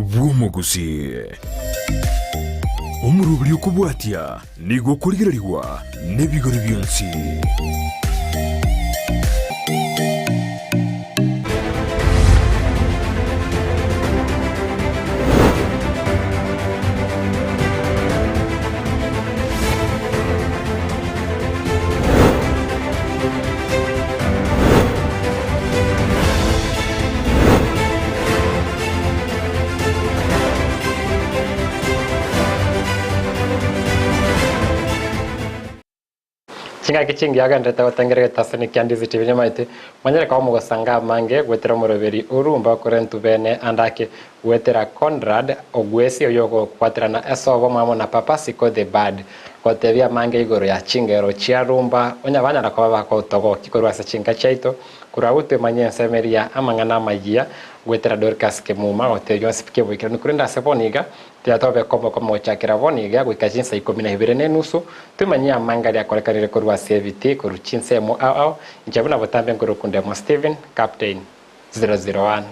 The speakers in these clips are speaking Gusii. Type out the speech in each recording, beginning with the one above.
bw'omogusii. Omoroberi okobwatia nigo okorigererigwa nebigori bionsi. Chingaki chingiya agenderete gotengera egetasani kia Ndizi TV nyamaete, monyare koba omogosanga amange goetera omoroberi orumba okorentwa bene ande ake goetera Conrad Ogwesi oyio ogokwaterana esobo mwamo na Papa Siko the Bad gotebia amange igoro ya chingero chia rumba onya banyara koba bagotogokia korwa ase chinka chiaito korwa abwo twemanye ensemo eria amang'ana amayia goetera Dorcas Kemuma gotebia onsi pi keboikeranu korende ase bono iga Tiga tobe komo gochakera bono iga goika chinsa ikomi na ibere na enusu, twemanyie amanga aria akorekanire korwa ase ebiti korwa chinsemo ao ao, inche buna botambe nkorokwa Ndemo Stephen, Captain 001.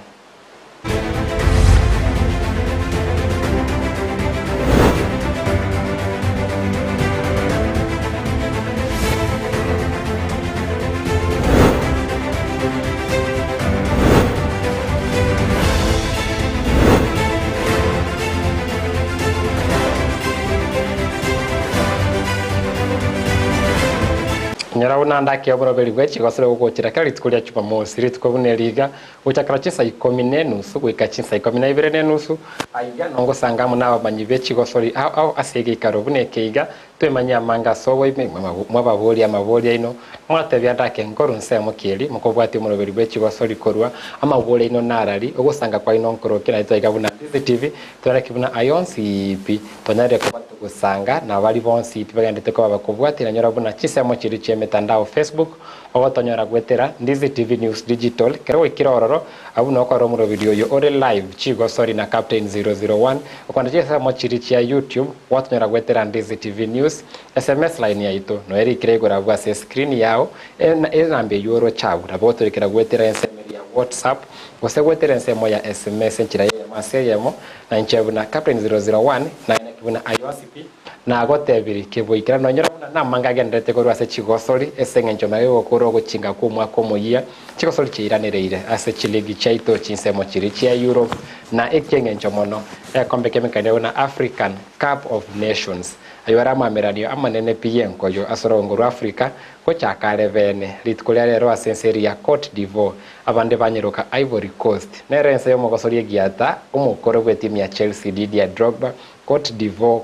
Inyora buna ndake oboroberi bwe chigosori gogochera kera rituko ria Chumamosi, rituko buna eri iga, gochakera chinsa ikomi na enusu goika chinsa ikomi na ibere na enusu, aiga nongosanga amo nabamanyi be chigosori ao ao ase egeikaro buna eke iga, Twemanyie amange ase oboime, mwababorie amaborio aino, mwatebia ndake nkorwe nsemo ki eri, mokobwatia omoroberi bwe chigosori korwa amagoro aino narari, ogosanga kwaino nkorokia naintwe aiga buna Ndizi TV, twereke buna aye onsi pi twanyarire koba togosanga na baria bonsi pi bagenderete koba bakobwatia na nyora buna chisemo chiria chi'emetandao Facebook, ogotonyora goetera Ndizi TV News Digital kero gwaikire ororo Abwo nokore omorobiri oyo ore live chigosori na Captain 001 okonda chinsemo chiria chia YouTube gwatonyora goetera Ndizi TV News SMS line yaito noerikire igoro abwo ase escreen yao enamba eywo oroche abwo nabo otorikera goetera ensemo eria ya WhatsApp gose goetera ensemo ya SMS enchera eyemo ase eyemo na inche buna Captain 001 naye naki buna aye onsi pi Nagotebirie, keboikera nonyore buna namange agendererete korwa ase chigosori, ase engencho magega y'ogokora ogochinga kw'omwaka omoyia, chigosori chiairanereire ase chiligi chiaito chinsemo chiria chia Europe, na eki'engencho mono, egekombe ki'emekania buna African Cup of Nations. Ayio are amameranio amanene pi y'enkoyo ase orogongo rwa Africa gochaka are bene rituko ria rero ase ense eria ya Cote d'Ivoire, abande banyeroka Ivory Coast. Nere ense y'omogosori egiata omokoro bw'etimu ya Chelsea Didier Drogba Cote d'Ivoire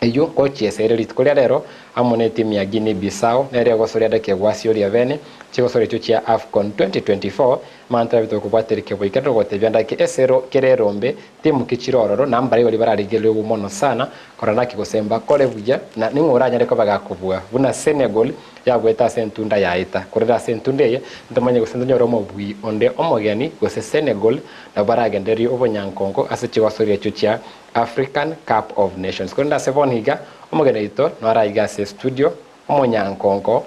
eyio gochiesa ere rituko ria rero amo netimu ya Guinea Bissau nere egosoria dake gwasioria bene chigosori echio chia Afcon 2024 manto abete okobwateria keboikerero gotebia ndake esero kere erombe timu ki chire ororo na mbaraigo baria bararigereria obwo mono sana korora naki gose mbakore buya na ning'o oranyare koba gakobua buna Senegal yabuete ase entunda yaeta korende ase entunda eye ntomanye gose ntonyore omobui onde omogeni gose Senegal nabo baragendererie obonyankongo ase chigosori echio chia African Cup of Nations. Korende ase bono iga, omogeni oito noraiga ase estudio, omonyankonko,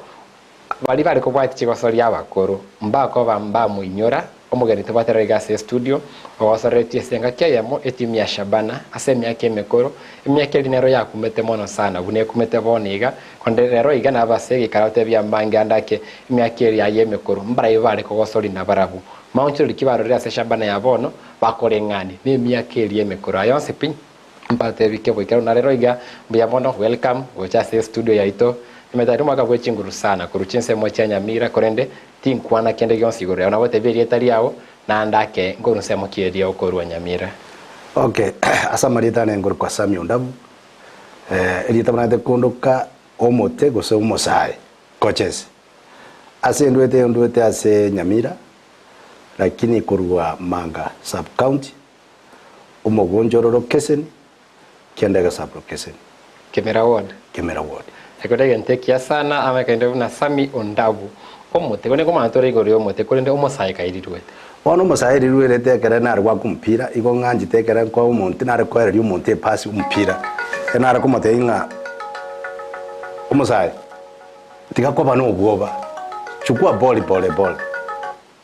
baria bare kobwatia chigosori abakoro, mbakoba mbamoinyora, omogeni tobwate rero iga ase estudio, ogosoreretie ase engaki eyemo etimu ya Shabana ase emiaka emekoro, emiaka eria nero yakumete mono sana buna ekumete bono iga, korende rero iga nabe ase egeikaro atebie amange ande ake emiaka eria aye emekoro, mbarabwo bare kogosori nabarabwo. Maonchoreri ki barorire ase Shabana ya bono? Bakoreng'ani nemiaka eria emekoro. Aye onsi pi mbatebi keboikera buna rero iga mbuya mono welcome gocha ase estudio yaito. Nimanyete aria omwaka bwe chinguru sana korwa chinsemo chia Nyamira korende tinkwana kende gionsi igoro yao nagotebia erieta riao naende ake nkorwa nsemo ki eria okorwa Nyamira. Okay, ase amarieta ane nkorokwa Sammy Ondabu, erieta banarete kondoka omote gose omosae, coaches. Ase ndwete ndwete ase Nyamira, Lakini korwa Manga sub county, omogonchoro lokeseni, Kiandege sub lokeseni. Kemera ward. Kemera ward. Ekero egento ekiya sana amanyekaine buna Sammy Ondabu. Omote, korende nkomanya tore igoro y'omote korende omosae kairirwete. Bono omosae riruerete ekere nare goaka omopira, igo ng'anchete ekere nkoa omonto nare koereria omonto epasi omopira, ekero nare komotebia ng'a omosae tiga koba nobwoba, chukua boli pole pole.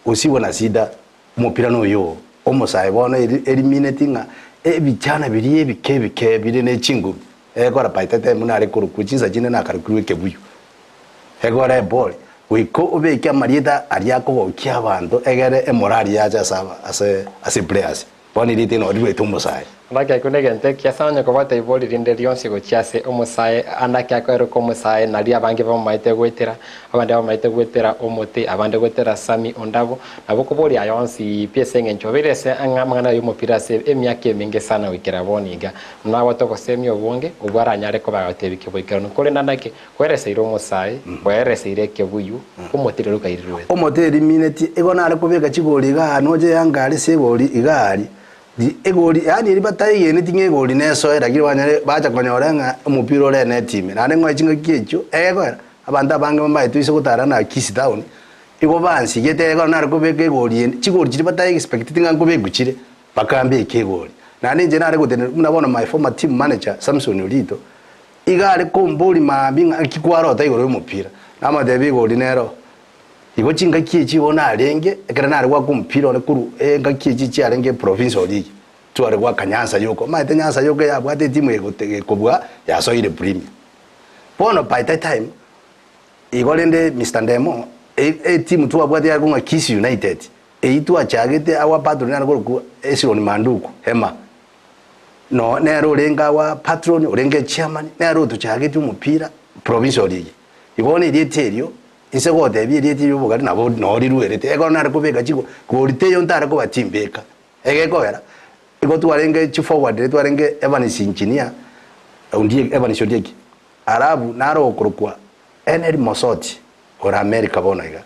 Gose igo na shida, omopira noyo oo, omosae bono eri erimineti ng'a ebichana biria ebike ebike bire ne chinguru, egekora by the time nare korokwa chinsa chinde nakarokirwe ekebuyu, egekora ebori, goika obeke amarieta aria akogokia abanto egere emorali yacha ase aba ase ase players. Bono erieta eri nabo riruete omosae. Naki akwo negento ekiya sana onye kobwata ibori rinde rionsi gochia ase omosae, ande ake akoeroka omosae nario abange bamomanyete goetera, abande bamomanyete goetera omote, abande goetera Sammy Ondabo. Nabo koboria aya onsi pi ase eng'encho obeire ase ang'e amang'ana y'omopira ase emiaka emenge sana goikera bono iga. Nabwate ogosemia obonge obwo aranyare koba agotebia keboikeranu. Korende ande ake kwereseire omosae, kwereseire ekebuyu, omote rirorio kairirwete. Omote erimineti igo nare kobeka chigori igaa noche yanga are ase egori iga aria. Ri egori yaani eri bataigeneti ng'a egori nesoe lakini banyare bacha konyora ng'a omopira ore eneti ime. Naende ng'oe chingaki echio, egekoera, abanto abange bambaete ase gotara na Kisii town, igo bansigete ekero nare kobeka egori ende, chigori chiria batai expecteti ng'a nkobekwa chire, bakambeka egori. Naende inche nare gotenena buna bono my former team manager Samson Orito, iga are komboria maambia ng'a nki kwarota igoro y'omopira, namotebia egori nero. Igo chingaki echi igo narenge, ekero nare goaka omopira one korwa engaki echi chiarenge provincial league, tware goaka Nyanza yoka, omanyete Nyanza yoka yabwate etimu egote gekobua yasoire premier. Bono by that time, igo rende Mister Ndemo, e- etimu twabwate yare kong'a Kisii United, eyio twachagete our patron nare korokwa Hezron Manduku, Hema. No nere orenge our patron, orenge chairman, nere otochagetie omopira provincial league. Igo bono erieta erio, Inse gotebia erieta ri'obogari nabo noo riruerete, ekero nare kobeka chigo gori teiyo ntare koba chimbeka. Egekogera, igo twarenge chiforward riria twarenge Evans Engineer, Ondieki, Evans Ondieki, alafu naro okorokwa Henry Mosoti ore America bono iga.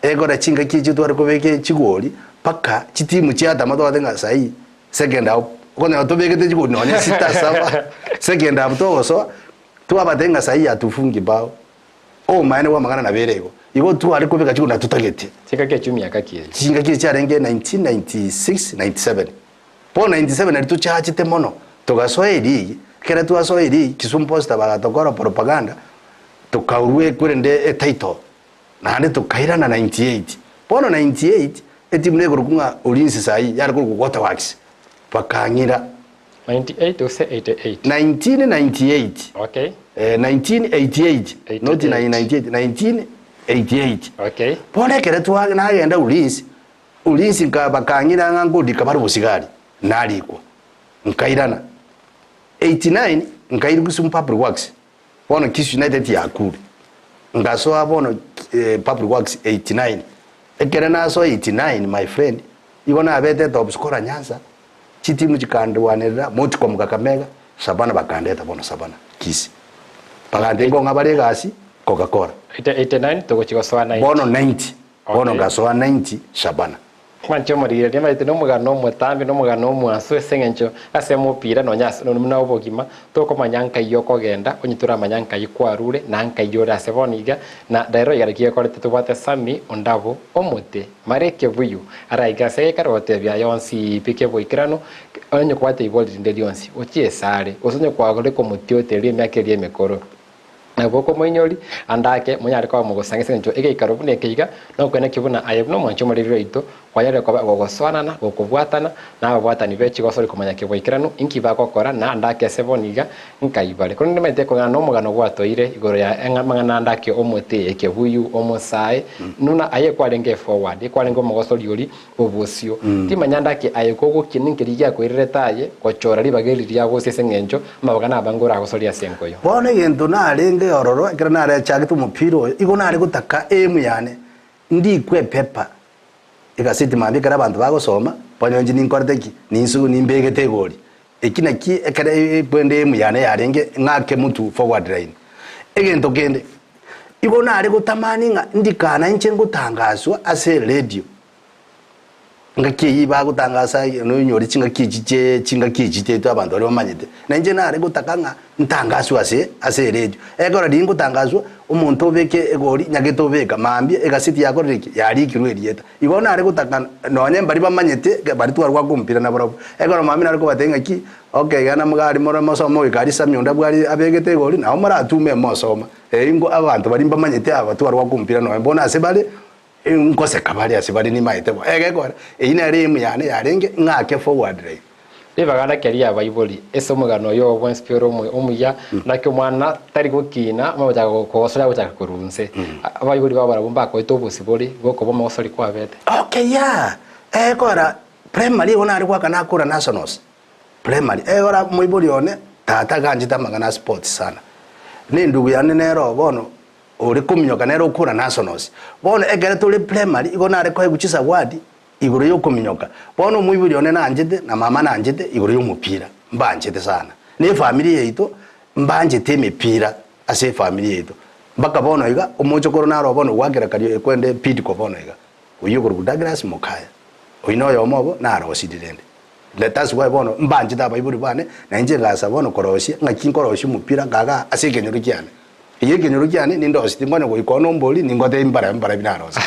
Egekogera chingaki echio tware kobeka chigori mpaka chitimu chiatama twabate ng'a saii second half, okonyora tobekete chigori nonye sita saba, second half togosoa, twabate ng'a saii hatufungi bao. Obomaene bw'amang'ana nabere igo. Igo tware kobeka chiguru na totagete. Chingaki echio miaka ki eyio? Chingaki echio chiarenge 1996, 97. Bono 97 nario tochachete mono, togasoa eligi, ekero twasoa eligi, Kisumu Posta bagatokora propaganda, tokaurwa ekwerende etitle, naende tokairana 98. Bono 98, etimu nekorokwa ng'a Ulinzi saii, yare korokwa Water Works, bakang'ira. 98 gose 88? 1998. Okay. Eh, 1988, not 998, 1988. Okay. Bono ekero twa nagenda Ulinzi, Ulinzi nka bakang'ira ng'a nkodika bare obosigari, narikwa, nkairana. 89 nkairwa Kisumu Public Works, bono Kisii United yakure. Nkasoa bono eh, Public Works 89. Ekero nasoa 89 my friend, igo nabete top scorer Nyanza, Chitimu chikandwanerera Moticomu Kakamega, Shabana bakandeta bono Sabana, Kisii. Bagantebia nkong'a bare egasi Coca-Cola. 89 togochia gosoa 90. Bono 90, bono Okay. ngasoa 90 Shabana. Mwanche omorigereria maete nomogano omotambe nomogano omwansu ase eng'encho ase omopira nonya ase buna obogima tokomanya nkai okogenda onye toramanya nkai kwarure na nkai ore ase bono iga na rero iga naki gekorete tobwate Sammy Ondabo omote Mara ekebuyu araike ase gekare gotebia aye onsi pi keboikeranu, onye kobwate ibori rinde rionsi, ochie esare, gose onye kwagorire komotioteria emiaka eria emekoro. Nabo okomoinyori, ande ake, monyare koba mogosanga ase engencho egeikaro buna eke iga, nokweneki buna aye buna omwanchi omoriri oito, kwanyarire koba gogosoanana, gokobwatana, na ababwatani be chigosori komanya keboikeranu, inki bagokora, na ande ake ase bono iga, Nkai bare. Korende nimanyete kong'ana nomogano gwatoire igoro ya amang'ana ande ake omote, ekebuyu, omosae, nuna aye kwarenge eforward, ekwarenge omogosori oria bw'obosio. Timanya ande ake aye kogokia ninki riria giakoirerete aye gochora ribaga eri riagosia ase eng'encho amabaga nabange oragosorie ase enkoyo. Bono egento narenge ororo ekero narechagete omopira oyo, igo nare gotaka aim yane, ndikwe epaper, egaseti mambia ekero abanto bagosoma, bono inche ninkorete ki? Ninsu nimbegete egori. Eki naki ekero ekwenda emu yane yarenge ng'ake motu forward line. Egento kende, igo nare gotamani ng'a ndikana inche ngotangaswa ase radio. Ngaki eyio bagotangasa nonyore chingaki echi chie chingaki echi chiaito abanto baria bamanyete. Na inche nare gotaka ng'a ntangaswe ase ase eredio. Ekero riria ngotangaswa, omonto obeke egori nyagete obeka, mambia egaseti yakorire ki? Yarikirwe erieta. Igo nare gotaka nonye mbaria bamanyete baria tware goaka omopira nabarabwo. Ekero mambia nare kobatebia ng'aki, okay genda iga aria more mosome goika aria Sammy onde abwo aria abegete egori, nabo moratume mosoma. Ingo abanto baria mbamanyete aba tware goaka omopira nonye bono ase bare, nkoseka bare ase bare nimaete bo. Egekora, eyio nere aim yane yarenge ng'ake forward line. Ribaga naki ri'abaibori ase omogano oyo bwensi pi ore omuya, naki omwana tari gokina omanye gochaka kogosoria agochaka korwa inse. Abaibori babo barabwo mbakoete obosibori bw'okoba omogosori kwabete. Okay yeah, ekora primary igo nare goaka nakora nationals primary, ekora moibori one tata aganchete amang'ana a sports sana, na endugu yane nero bono ore kominyoka nere okora nationals. Bono ekere tore primary igo nare koegwa chisawadi Igoro y'okominyoka. Bono omoibori one nanchete, na mama nanchete, igoro y'omopira. Mbanchete sana. Na efamiri yaito, mbanchete emepira ase efamiri yaito. Mpaka bono iga, omochokoro naro bono ogwakera kario ekwende Bidco bono iga. Oyio okorokwa Douglas Mokaya. Oyio noyomo obo narosiri rende. That's why bono mbanchete abaibori bane, na inche ngasa bono korosia, ng'aki nkorosia omopira gaga ase ekenyoro kiane. Eyio ekenyoro kiane nindosie, tinkonya goika one ombori, ningotebi mbarabi mbarabi narosie.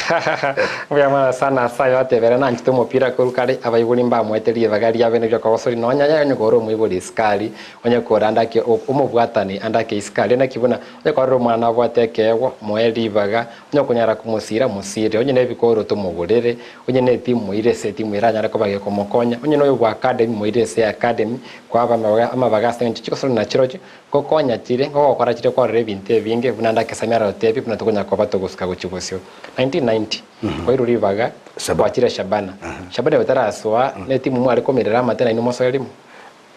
Mbuya mono sana ase aye otebere nanchete omopira korwa kare, abaibori mbamoete ribaga ria bene ri'okogosori nonya yaye onye kore omoibori isikari, onye kore ande ake omobwatani ande ake isikari naki buna onye korora omwana abwate ekeegwa moe ribaga, onye okonyara komosira mosire, onye nebikoroto mogorere, onye ne etimu moire ase etimu eranyare koba gekomokonya, onye noyo bwa academy moire ase academy, kwaba amabaga ase eng'encho chigosori nachirochio. Ngokonya chire, ngogokora chire kwarora ebinto ebinge, buna ndakesami arotebie, buna tokonya koba togosuka gochia bosio. 1990, kwairwe ribaga, Shabana. gwachire Shabana. Shabana ebe tarasoa, netimu mware komerera amate nainwe mosoe rimo.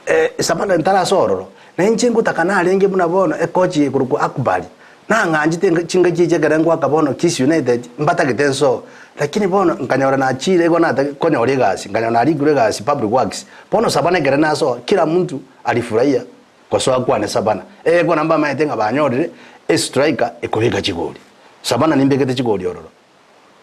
Eh, Shabana ntarasoa ororo, na inche ngotaka narenge buna bono ekochi ekorokwa Akbari, nang'anchete enga chingaki echi ekere ngoaka bono Kisii United, mbatagete nsoe. Lakini bono nkanyora nachire igo natagete konyora egasi, nkanyora narikirwe egasi Public Works. Bono Shabana ekere nasoa, kila mtu alifurahia. Gosoa kwane Sabana, ee kona mbamaete ng'a banyorire estriker ekobeka chigori. Sabana nimbegete chigori ororo.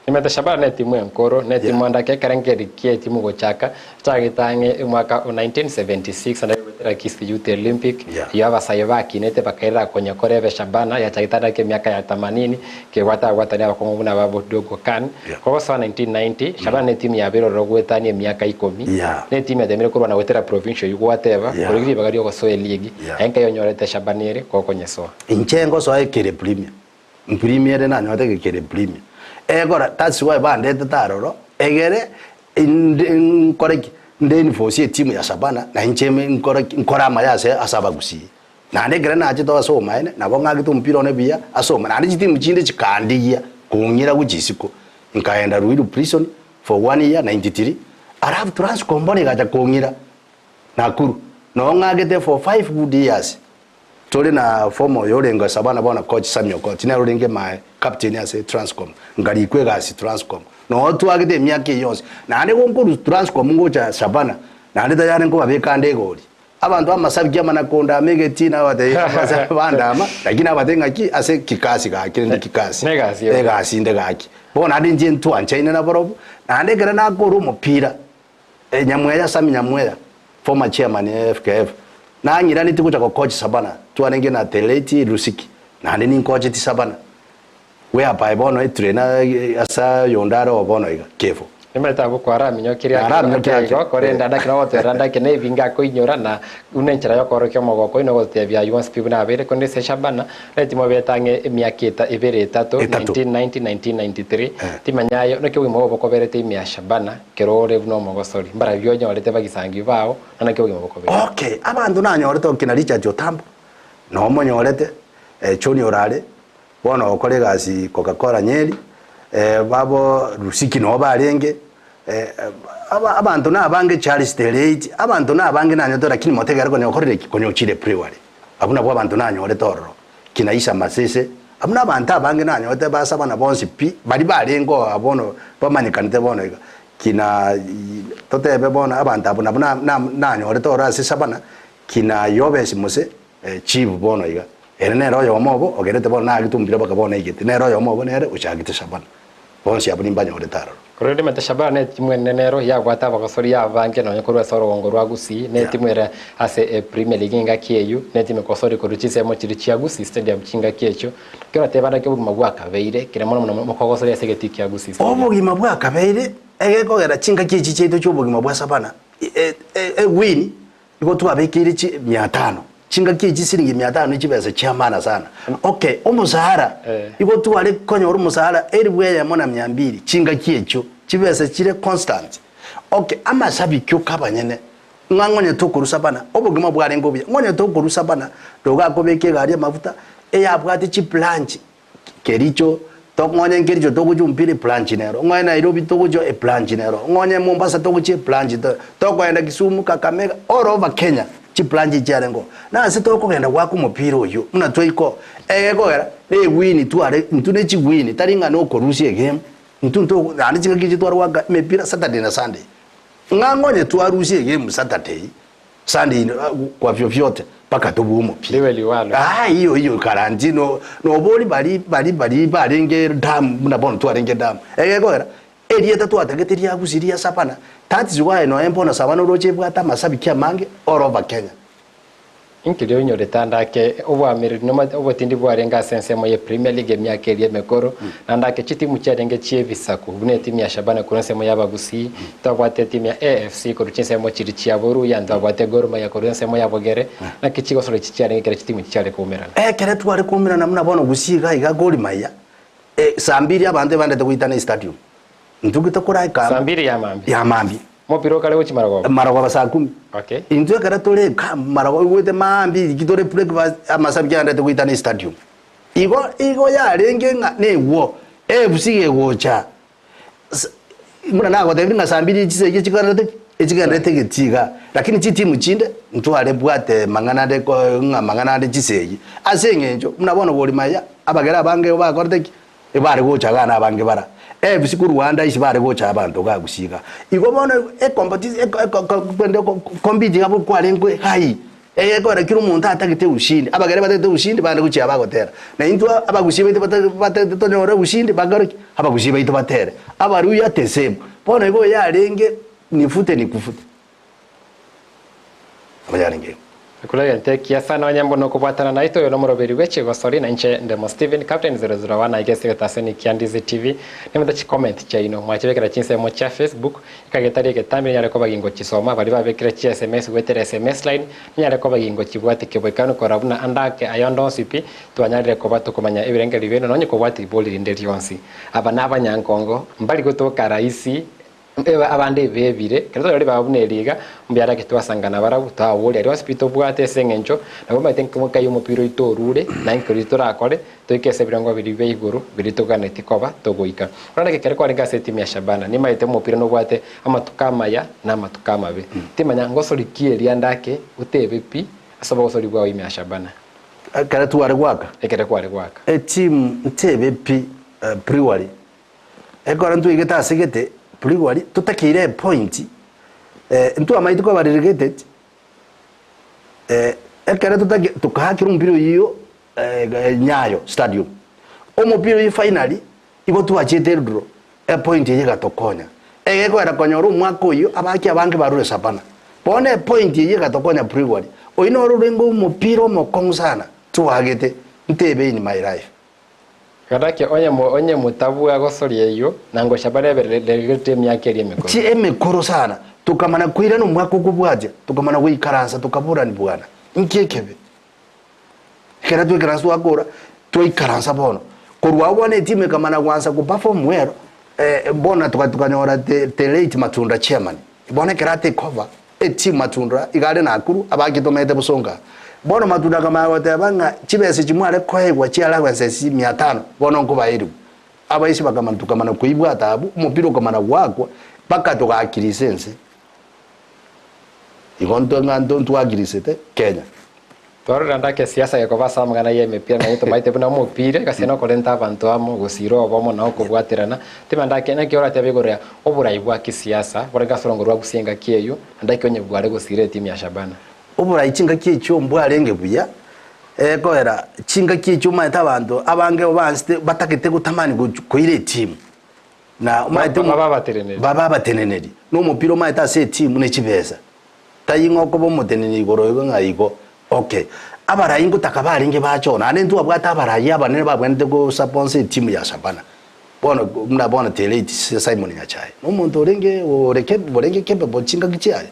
Nimanyete Shabana netimu enkoro, netimu ande ake ekerengerio kie etimu gochaka, echagete ang'e omwaka o 1976 ande goetera Kisii Youth Olympic, Yeah. eyio abasae bakinete bakairera konya korebe Shabana yachagete ande ake emiaka ya themanini, kegwate ababwatani abakong'u buna ba Bodogo Khan. Yeah. Kogosoa 1990, Shabana netimu yabeire ororo goetania emiaka ikomi, Yeah. netimu yatemire korwana goetera provincial eyio gwateba, Yeah. korigia ribaga riogosoa eligi, Yeah. aye nkayenyorete Shabana ere gokonyesoa. Inche ngosoa ekere premier, mpremier ere nanyorete gekere premier. Ekora that's why bandetete aroro, egere inde nkore ki? Nde enforce etimu ya Shabana, na inche nkore ki? Nkore amaya ase ase abagusii. Naende ekero nachete ase obomaene, nabo ng'akete omopira one buya ase obomaene. Naende chitimu chinde chikandigia kong'ira gochia isiko. Nkaenda Ruiru Prison for one year, 93, alafu Transcom bono egacha kong'ira Nakuru. Noo ng'akete for five good years. Tore na former oyo orenge ase abana bono coach Sammy Okoth, nere orenge my captain ase Transcom. Nkarikwa egasi Transcom. Noo twagete emiaka eyio yonsi. Naende gonkorwa Transcom ngocha Shabana, naende tayari nkobabeka ande egori. Abanto b'amasabiki amana kondama egetina abatebie ase bandama, lakini abatebie ng'aki ase kikasi gaki rende kikasi. Negasi ere. Egasi inde gaki. Bono naende inche ntwanchaine nabarobwo, naende ekero nakora omopira, eh, Nyamweya, Sammy Nyamweya, former chairman FKF, nang'iranetie gocha gocoach Shabana, twarenge na Tereti Lusiki, naende ninkocheti Shabana. Whereby bono etrainer ase oyonde are oo bono iga, kefo. Nimanyete abwo kwaraminyokirie ake Naraminyokirie ake ake. igo, korende ande ake nogotwerera ande ake nebinge akoinyora na buna enchera y'okoorokia omogoko oino ogototebia aywo onsi pi buna abeire korende ase Shabana naye timobete ang'e emiaka eta ebere etato Etato. 1990 1993 Eh. timanya aye naki obogima obo bokoberete ime ya Shabana kero ore buna omogosori mbarabio onyorete bagisangio bao na naki obogima bokoberete. Okay, abanto nanyorete okina Richard Otambo, nomonyorete, eh, John Orare, Bono ogokora egasi Coca-Cola Nyeri, babo Rusiki noo barenge, abanto nabange Charles Tereit, abanto nabange nanyorete lakini motegere konya okorire ki? Konya ochire brewery. Abwo nabwo abanto nanyorete ororo. Kina Isa Masese, abwo nabanto abange nanyorete basabana bonsi pi, baria barenge oo abwo bono bamanyekanete bono iga. Kina totebe bono abanto abwo nabwo nanyorete ororo ase Shabana, kina Yobesi Mose, Chief bono iga, ere nere oyomo obo ogerete bono naagete omopira mpaka bono aigete, nere oyomo obo nere ochagete Shabana. Bonsi abwo nimbanyorete aroro. Korende mate Shabana netimu enene nero yabwate abagosori abange nonya korwa ase orogongo rwa Gusii, netimu ere ase Premier League engaki eyio, netimu ekosori korwa chinsemo chiria chia Gusii Stadium chingaki echio. Ekero oratebe naki obogima bwakabeire, kera mono mono mokogosori ase egetii kia Gusii Stadium. Obogima bwakabeire, egekogera chingaki echi chiaito chi'obogima bwa Shabana, ewin Igo twabekeire chi mia tano, chingaki echi siringi mia tano ne chibesa chia maana sana. Okay, omosahara, Eh. igo tware konyora omosahara elifu eyemo na mia mbiri, chingaki echio, chibesa chire constant. Okay, amasabiki oka abanyene, Ng'a ng'onyete okorusa bana, obogima bwarenge obuya, ng'onyete okorusa bana, rogo akobeka egari amafuta, eyabwate chibranch Kericho, tokong'onya Kericho togochia omopira ebranch nero, ng'onye Nairobi togochia ebranch nero, ng'onye Mombasa togochia ebranch to, tokoenda Kisumu, Kakamega, all over Kenya, chibranch chiarenge oo. Na ase tokogenda goaka omopira oyio, buna twaika oo, egekogera, na ewini tware, intwe ne chiwini, tari ng'a nokorusia egame, intwe nto naende chingaki echi tware goaka emepira Saturday na Sunday. Ng'a ng'onye twarusia egame Saturday, Sunday kwa vyovyote mpaka tobue omopira. Liwe liwalo. Ah, iyo iyo garanti no nobori bari bari bari barenge damu buna bono twarenge damu. Egekogera erieta twatagete ria Gusii ria Savana that is why nonya bono Savana oroche ebwate amasabiki amange all over Kenya. Inki rionyorete ande ake oboamereri noma obotindi bwarenge ase ensemo ye Premier League emiaka eria emekoro, naende ake chitimu chiarenge chi'ebisaku buna etimu ya Shabana korwa ensemo y'Abagusii, ntwabwate etimu ya AFC korwa chinsemo chiria chia Boruya, ntwabwate Gor Mahia korwa ensemo ya Bogere, naki chigosoro echi chiarenge ekero chitimu echi chiare koumerana. Ekere tware koumerana buna bono Gusii iga iga Gor Mahia, saa mbiri abanto ebandete goitana estadium. Intwe tokoraika Saa mbiri ya mambia. ya mambia. Mopira okare gochia marogoba. Marogoba saa kumi. Okay. Intwe ekero tore eka marogoba oigwete maambia eki tore breakfast amasabiki agendete goitana estadium. Igo igo yarenge ng'a negwo AFC gegocha sa buna nagotebirie ng'a saa mbiri chisegi chigenderete ki? Echigenderete egetii igaa. Lakini chitimu chinde ntware bwate mang'ana ande ko ng'a mang'ana ande chisegi. Ase eng'encho buna bono Gor Mahia abagere abange bakorete ki? Ebare gocha iga na abange bara AFC korwa ande aise bare gocha abanto iga gusii iga. Igo bono ecompetition eko eko kwende compete iga kwarenge high egekora kera omonto atagete ushindi. Abagere batagete ushindi bande gochia bagotera. Na intwe abagusii baito batagete tonyore ushindi bakore ki? Abagusii baito batere. Abaruya the same. Bono igo yarenge nifute nikufute. Nabo yarenge igo. Ekero egento ekiya sana onye mbono okobwatana naitwe oyo nomoroberi bwe chigosori na inche Ndemo Steven Captain 001 aiga ase egetaseni kia Ndizi TV nimanyete chicomment chiaino mwachibekera chinsemo chia Facebook ekagetari egetambe ninyare koba gingochisoma baria babekire chi sms goetera sms line ninyare koba gingochibwatia keboikanu korora buna ande ake aya onde onsi pi twanyarire koba tokomanya ebirengererio biaino nonye kobwatia ribori rinde rionsi aba nabanyankongo mbari gotoka rahisi Abande ebebire, ekero twarora ribaga buna eri iga, mbuya are twasanga nabarabwo, twaboria aria onsi pi tobwate ase eng'encho, nabo omanyete nkomoka y'omopira oito orure, na inki riria torakore, toike ase ebirengo biria bia igoro, biria toganetie koba togoika. Korende ekero kwarenge ase etimu ya Shabana, nimanyete omopira nobwate amatuko amaya na amatuko amabe. Timanya ngosori ki eria ande ake, otebe pi, ase obogosori bwao ime ya Shabana. Ekero tware goaka. Ekero kware goaka. Etimu ntebe pi, brewery Ekero ntwaigete ase gete brewery totakeire epoint ntwamaete koba relegated ekero totake tokaakera omopira oyio Nyayo stadium. Omopira oyio finally igo twachete edraw epoint eyio egatokonya. Egekoera konyora omwaka oyio abaaki abange barure Shabana. Bono epoint eyio egatokonya brewery. Oyio noro orenge omopira omokong'u sana twagete ntebe in my life. Gaki onye onye motabua gosoria eyio, na ngocha barebereretie emiaka eria emekoro. Chi emekoro sana, tokamana koirana omwaka okobwatia, tokamana goikaransa tokaborani bwana, inki ekebe? Ekero twaikaransa twakora, twaikaransa bono. Korwa abwo bono etimu ekamana gwansa go perform well, bono toka tokanyora the the late Matunda chairman, bono ekero a take over, Etimu Matunda iga are Nakuru, abaki tomaete bosongo aa. Bono Matunda akamanya goteba ng'a chibesa echi mware koegwa chi'allowance mia tano, bono nkobaerigwe. Abaisi bakamana tokamana koibwata abwo, omopira okamana goakwa, mpaka togaakirisa ense. Igo ntwe ng'a ntwakirisete Kenya. Twarora ande akesiasa gekoba ase amang'ana y'emepira naye tomaete buna omopira egasi nokorenta abanto amo, gosira obomo na okobwaterana. Timanya ake naki oratebe igoro ya oborai bwa kisiasa borenge ase orongo rwa Gusii engaki eyio, naende ake onye bware gosira etimu ya Shabana. Oborai chingaki echio mbwarenge buya, ekoera chingaki echio omanyete abanto abange bansete batagete gotamani koira etimu. Na omanyete Babe abateneneri. Babe abateneneri. Na omopira omanyete ase etimu ne chibesa. Tai ng'a okoba omoteneneri igoro igo ng'a igo. Okay. Abarai ngotaka barenge bache oo. Naende ntwabwate abarai abanene babwenerete go sponsor etimu ya Shabana. Bono buna bono the late Simon Nyachae. Na omonto orenge ore orenge capable chingaki chiaye.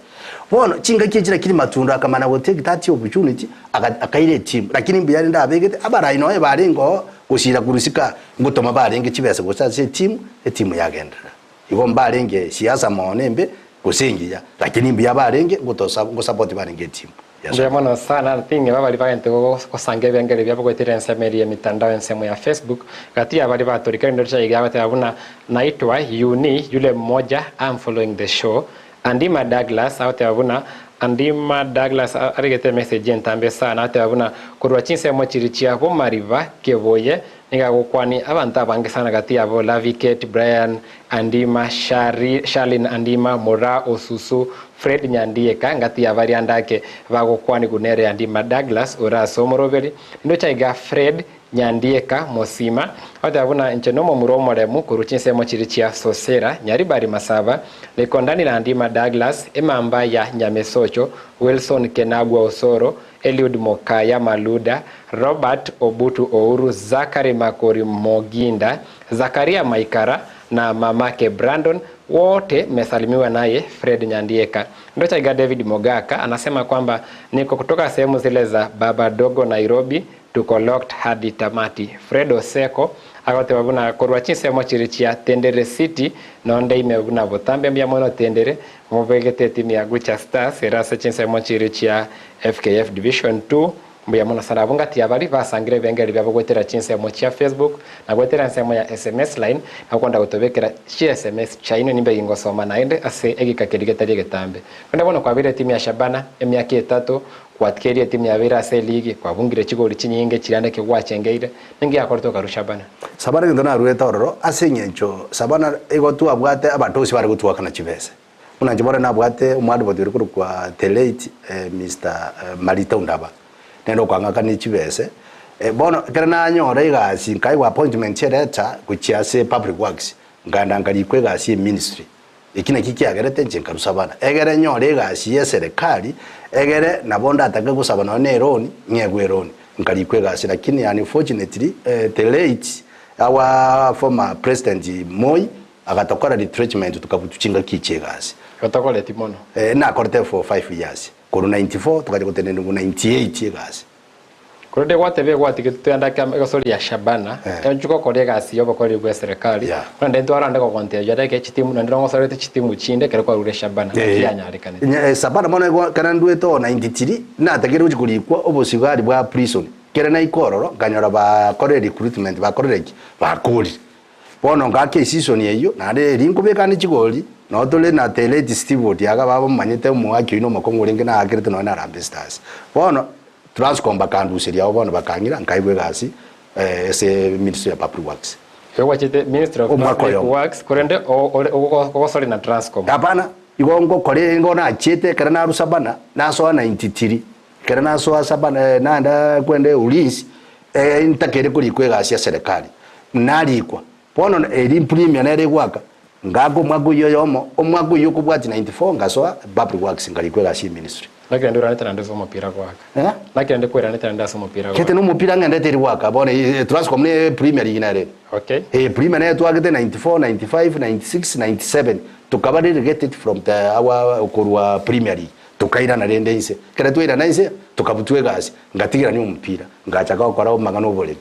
Bono chingaki echi lakini Matunda akamana go take that opportunity aka akaira etimu. Lakini mbuya rende abegete abarai nonye barenge oo gosira kurusika ngotoma barenge chibesa gocha ase etimu, etimu yagenderera. Igo mbarenge siasa mono embe. gose engiya, lakini mbuya barenge ngotosa ngosapoti barenge etimu ya Mbuya Shabana. mono sana ting'e babari bagente gosanga ebirengererio biabo goetera ensemo eria y'emitandao ensemo ya Facebook gati ya baria batorikire rinde richa iga agoteba buna naitwa Yuni yule mmoja am following the show Andima Douglas agoteba buna Andima Douglas arigete emessage entambe sana agoteba buna korwa chinsemo chiria chia Bomariba Keboye nigo agokwani abanto abange sana gati yabo Lavy Kate, Brian Andima, Shari, Sharlin Andima, Moraa Osusu, Fred Nyandieka ngati ya baria ndake bagokwanigwa nere Andima Douglas ore ase omoroberi ndocha iga Fred Nyandieka Mosima agoteba buna inche nomomura omoremu korwa chinsemo chiria chia Sosera, Nyaribari Masaba, Likondani na Andima Douglas, Emamba ya Nyamesocho, Wilson Kenagwa Osoro, Eliud Mokaya Maluda, Robert Obutu Ouru, Zachary Makori Moginda, Zakaria Maikara na mamake Brandon, wote mmesalimiwa naye Fred Nyandieka. Ndocha iga David Mogaka anasema kwamba niko kutoka sehemu zile za Baba Dogo Nairobi, tuko locked hadi tamati. Fred Oseko agoteba buna korwa chinsemo chiri chia Tendere City nonde ime buna botambe mbuya mono Tendere mobegete etimu ya Gucha Stars ere ase chinsemo chiri chia FKF Division 2 mbuya mono sana abwo ngati abari basangire ebengeri biabo goetera chinsemo chia Facebook na goetera ensemo ya SMS line nagokonda gotobekera chi SMS chiaino nimbe gingosoma naende ase egika keria getari egetambe. Korende bono kwabeire etimu ya Shabana emiaka etato gwatikerie etimu yabeire ase eligi kwabungire chigori chinyinge chirande ki gwachengeire ninki giakorete okarwa Shabana? Sabana egento naruete ororo ase eng'encho Sabana igo twabwate abatosi bare gotuakana chibese. Buna inche bono nabwate omoadvert oria korokwa the late Mister Marita Undaba, nere okwang'akania chibese. Bono ekero nanyora egasi nkaegwa appointment eletter gochia ase public works, nkaenda nkarikwa egasi ye ministry. Eki nakio kiagerete inche nkarwa Sabana, egere nyore egasi y'eserekari, egere nabo ndatake gosaba nonya na eloan, ng'egwe eloan. Nkarikwa egasi lakini unfortunately the late our former president Moi agatokora retrenchment tokabutua chingaki echi egasi. Otokoreti mono. Nakorete for 5 years, korwa 94 togacha gotenenigwa 98 egasi. Korende gwateba egwatigete toyanda eke egosori ya Shabana, enche gokora egasi y'obokoreri bwa eserekari, korende intwe arande gogontebia reke chitimu naende nogosorete chitimu chinde ekero kwarure Shabana, naki yanyarekanete. Shabana bono igo ekero ndwete oo 93 natakeire gochia korikwa obosigari bwa prison, ekero naika ororo nkanyora bakorire recruitment bakorire ki? Bakorire. Bono ngaka esison eyio, naende eri nkobeka ande chigori, nao tore na the late Steve Odiaga bamomanyete omoaki oino omokong'u orenge naakerete nonya na Harambee Stars. Bono Transcom bakanduseria agwo bono bakang'ira nkaigwa egasi ase Ministry ya Public Works. Igo gwachete Ministry of Omwaka Public oyomo. Works korende ogosori na Transcom. Hapana, igo ngokora igo nachiete ekero narwa Sabana, nasoa 93, ekero nasoa Sabana naenda kwenda Ulinzi, ntakeire korikwa egasi ya serikali, narikwa. Bono eri premier nere egwaka, ngaka omwaka oyio oyomo, omwaka oyio okobwatia 94 ngasoa Public Works nkarikwa egasi ye ministry. Naki rende oiranete naende ase omopira goaka? Eh? Naki rende kwairanete naende ase omopira Gete goaka? na omopira ng'endete eri goaka bono Transcom ne Premier League nere ere. Okay. Eh, Premier nere twagete 94, 95, 96, 97 tokaba relegated from the our korwa Premier League tokairana rende inse. Ekero twairana inse tokabutwa egasi ngatigerania omopira ngachaka gokora amang'ana oboremi.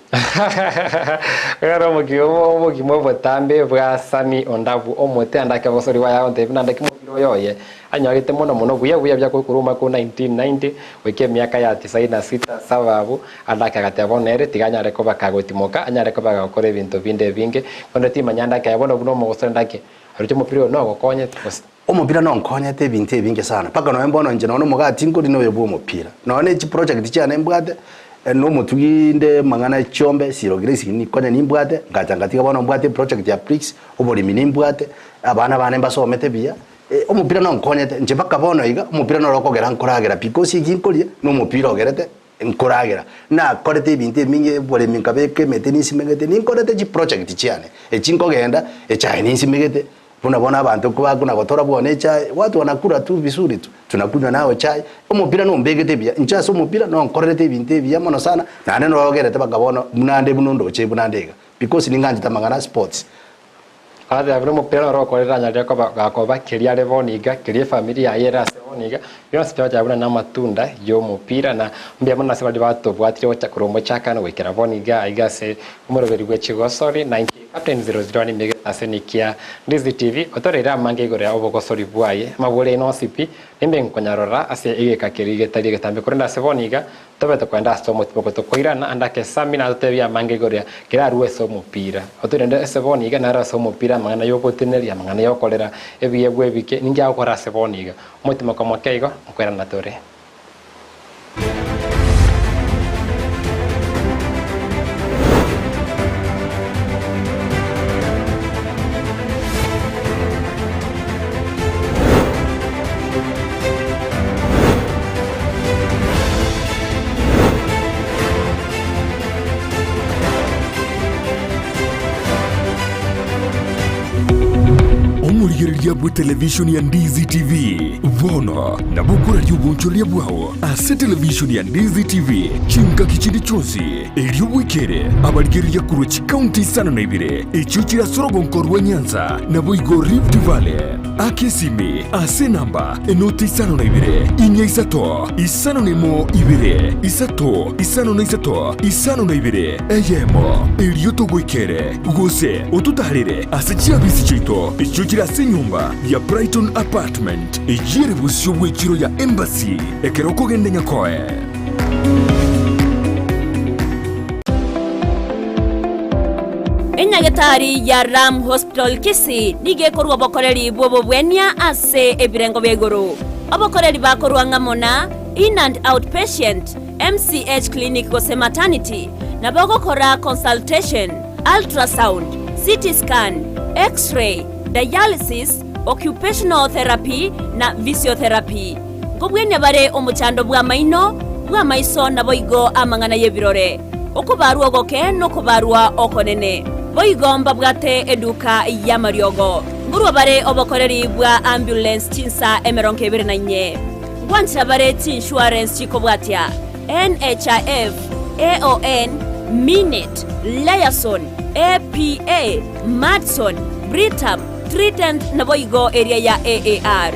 Ekero omokimo obogima obotambe bwa Sammy Ondabu omote ande ake obosori bwaye agontebia buna ndaki omopira oyo oye anyorete mono mono buya buya buya korwa omwaka o 1990 goika emiaka ya tisaini na sita saba abwo ande ake agateba bono ere tiga anyare koba kagotimoka anyare koba kagokora ebinto binde ebinge bono timanya ande ake bono buna omogosori ande ake aroche omopira oyo nogokonyete gose. Omopira nonkonyete ebinto ebinge sana, mpaka nonya mbono inche nonya omogati nkori noyo bwa omopira. Nonya ne chiproject chiane mbwate, na omotugi inde amang'ana ya chiombe, Siro Grace konya nimbwate, ngacha ngatiga bono mbwate eproject ya Prix, oboremi nimbwate, abana bane mbasomete buya, omopira nonkonyete inche mpaka bono iga, omopira noro okogera nkoragera because eki nkoria, na omopira ogerete nkoragera. Nakorete ebinto ebinge, oboremi nkabeka emete ninsimegete, ninkorete chiproject chiane, echi nkogenda, echae ninsimegete. Buna bono abanto kobakuna gotora bwone echae, watu wanakula tu vizuri tu, tunakunywa nao chai, omopira nombegete buya, inche ase omopira nonkorerete ebinto ebiya mono sana, naende norogerete mpaka bono buna nde buna ondoche buna nde iga, because ning'anchete amang'ana a sports. Agateba buna omopira noro okorire anyarire koba gakoba keria are bono iga, keria efamiri yaye ere ase. Bono iga, bionsi biagocha buna namatunda y'omopira, na mbuya mono ase baria batobwatire gocha korwa omochakano goikera bono iga aiga ase omoroberi bwe chigosori, na inche Captain 001 Migeta ase Nikia Ndizi TV, otoreire amange igoro ya obogosori bwaye, amabori aino onsi pi, nimbe nkonyarora ase egeka keria getari egetambe korende ase bono iga, Tobete kogenda ase omotiboko tokoirana, ande ake Sami natotebie amange igoro ya kera arue ase omopira. Otoirande ase bono iga naro ase omopira amang'ana y'ogoteneria, amang'ana y'okorera ebiegwa ebike, ninki agokora ase bono iga? Omotimoko moke igo, nkoirana tore. Omorigereria bwe televishoni ya Ndizi TV bono nabo okoraria obonchoreria bwao ase televishoni ya Ndizi TV chingaki chinde chionsi, erio bwekere abarigereria korwa chikaunti isano na ibere echio chire ase orogonko rwa Nyanza naboigo Rift Valley. Aka esimi ase enamba enoti 52 4 3 5 1 2 3 5 52 1, erio togoikere, gose ototaarere ase chiabisi chiaito echio chire ase enyomba ya Brighton Apartment, eyio ere bosio bw'echiro ya Embassy ekero okogenda Nyakoe. Enyagetari ya Ram Hospital Kisii nigo ekorua obokoreri bw'obobwenia ase ebirengo bia igoro. Obokoreri bakorua ng'amo na In and Out Patient, MCH Clinic gose Maternity, nabo ogokora consultation, ultrasound, CT scan, X-ray, dialysis, occupational therapy na physiotherapy. Nkobwenia bare omochando bw'amaino, bw'amaiso naboigo amang'ana y'ebirore, okobarwa ogoke nokobarwa okonene. Boigo mbabwate eduka y'amariogo. Nkorwa bare obokoreri bwa ambulance chinsa 24. Ngwanchera bare chiinsurance chikobwatia, NHIF, AON, Minet, Liaison, APA, Madison, Britam, Trident naboigo eria ya AAR.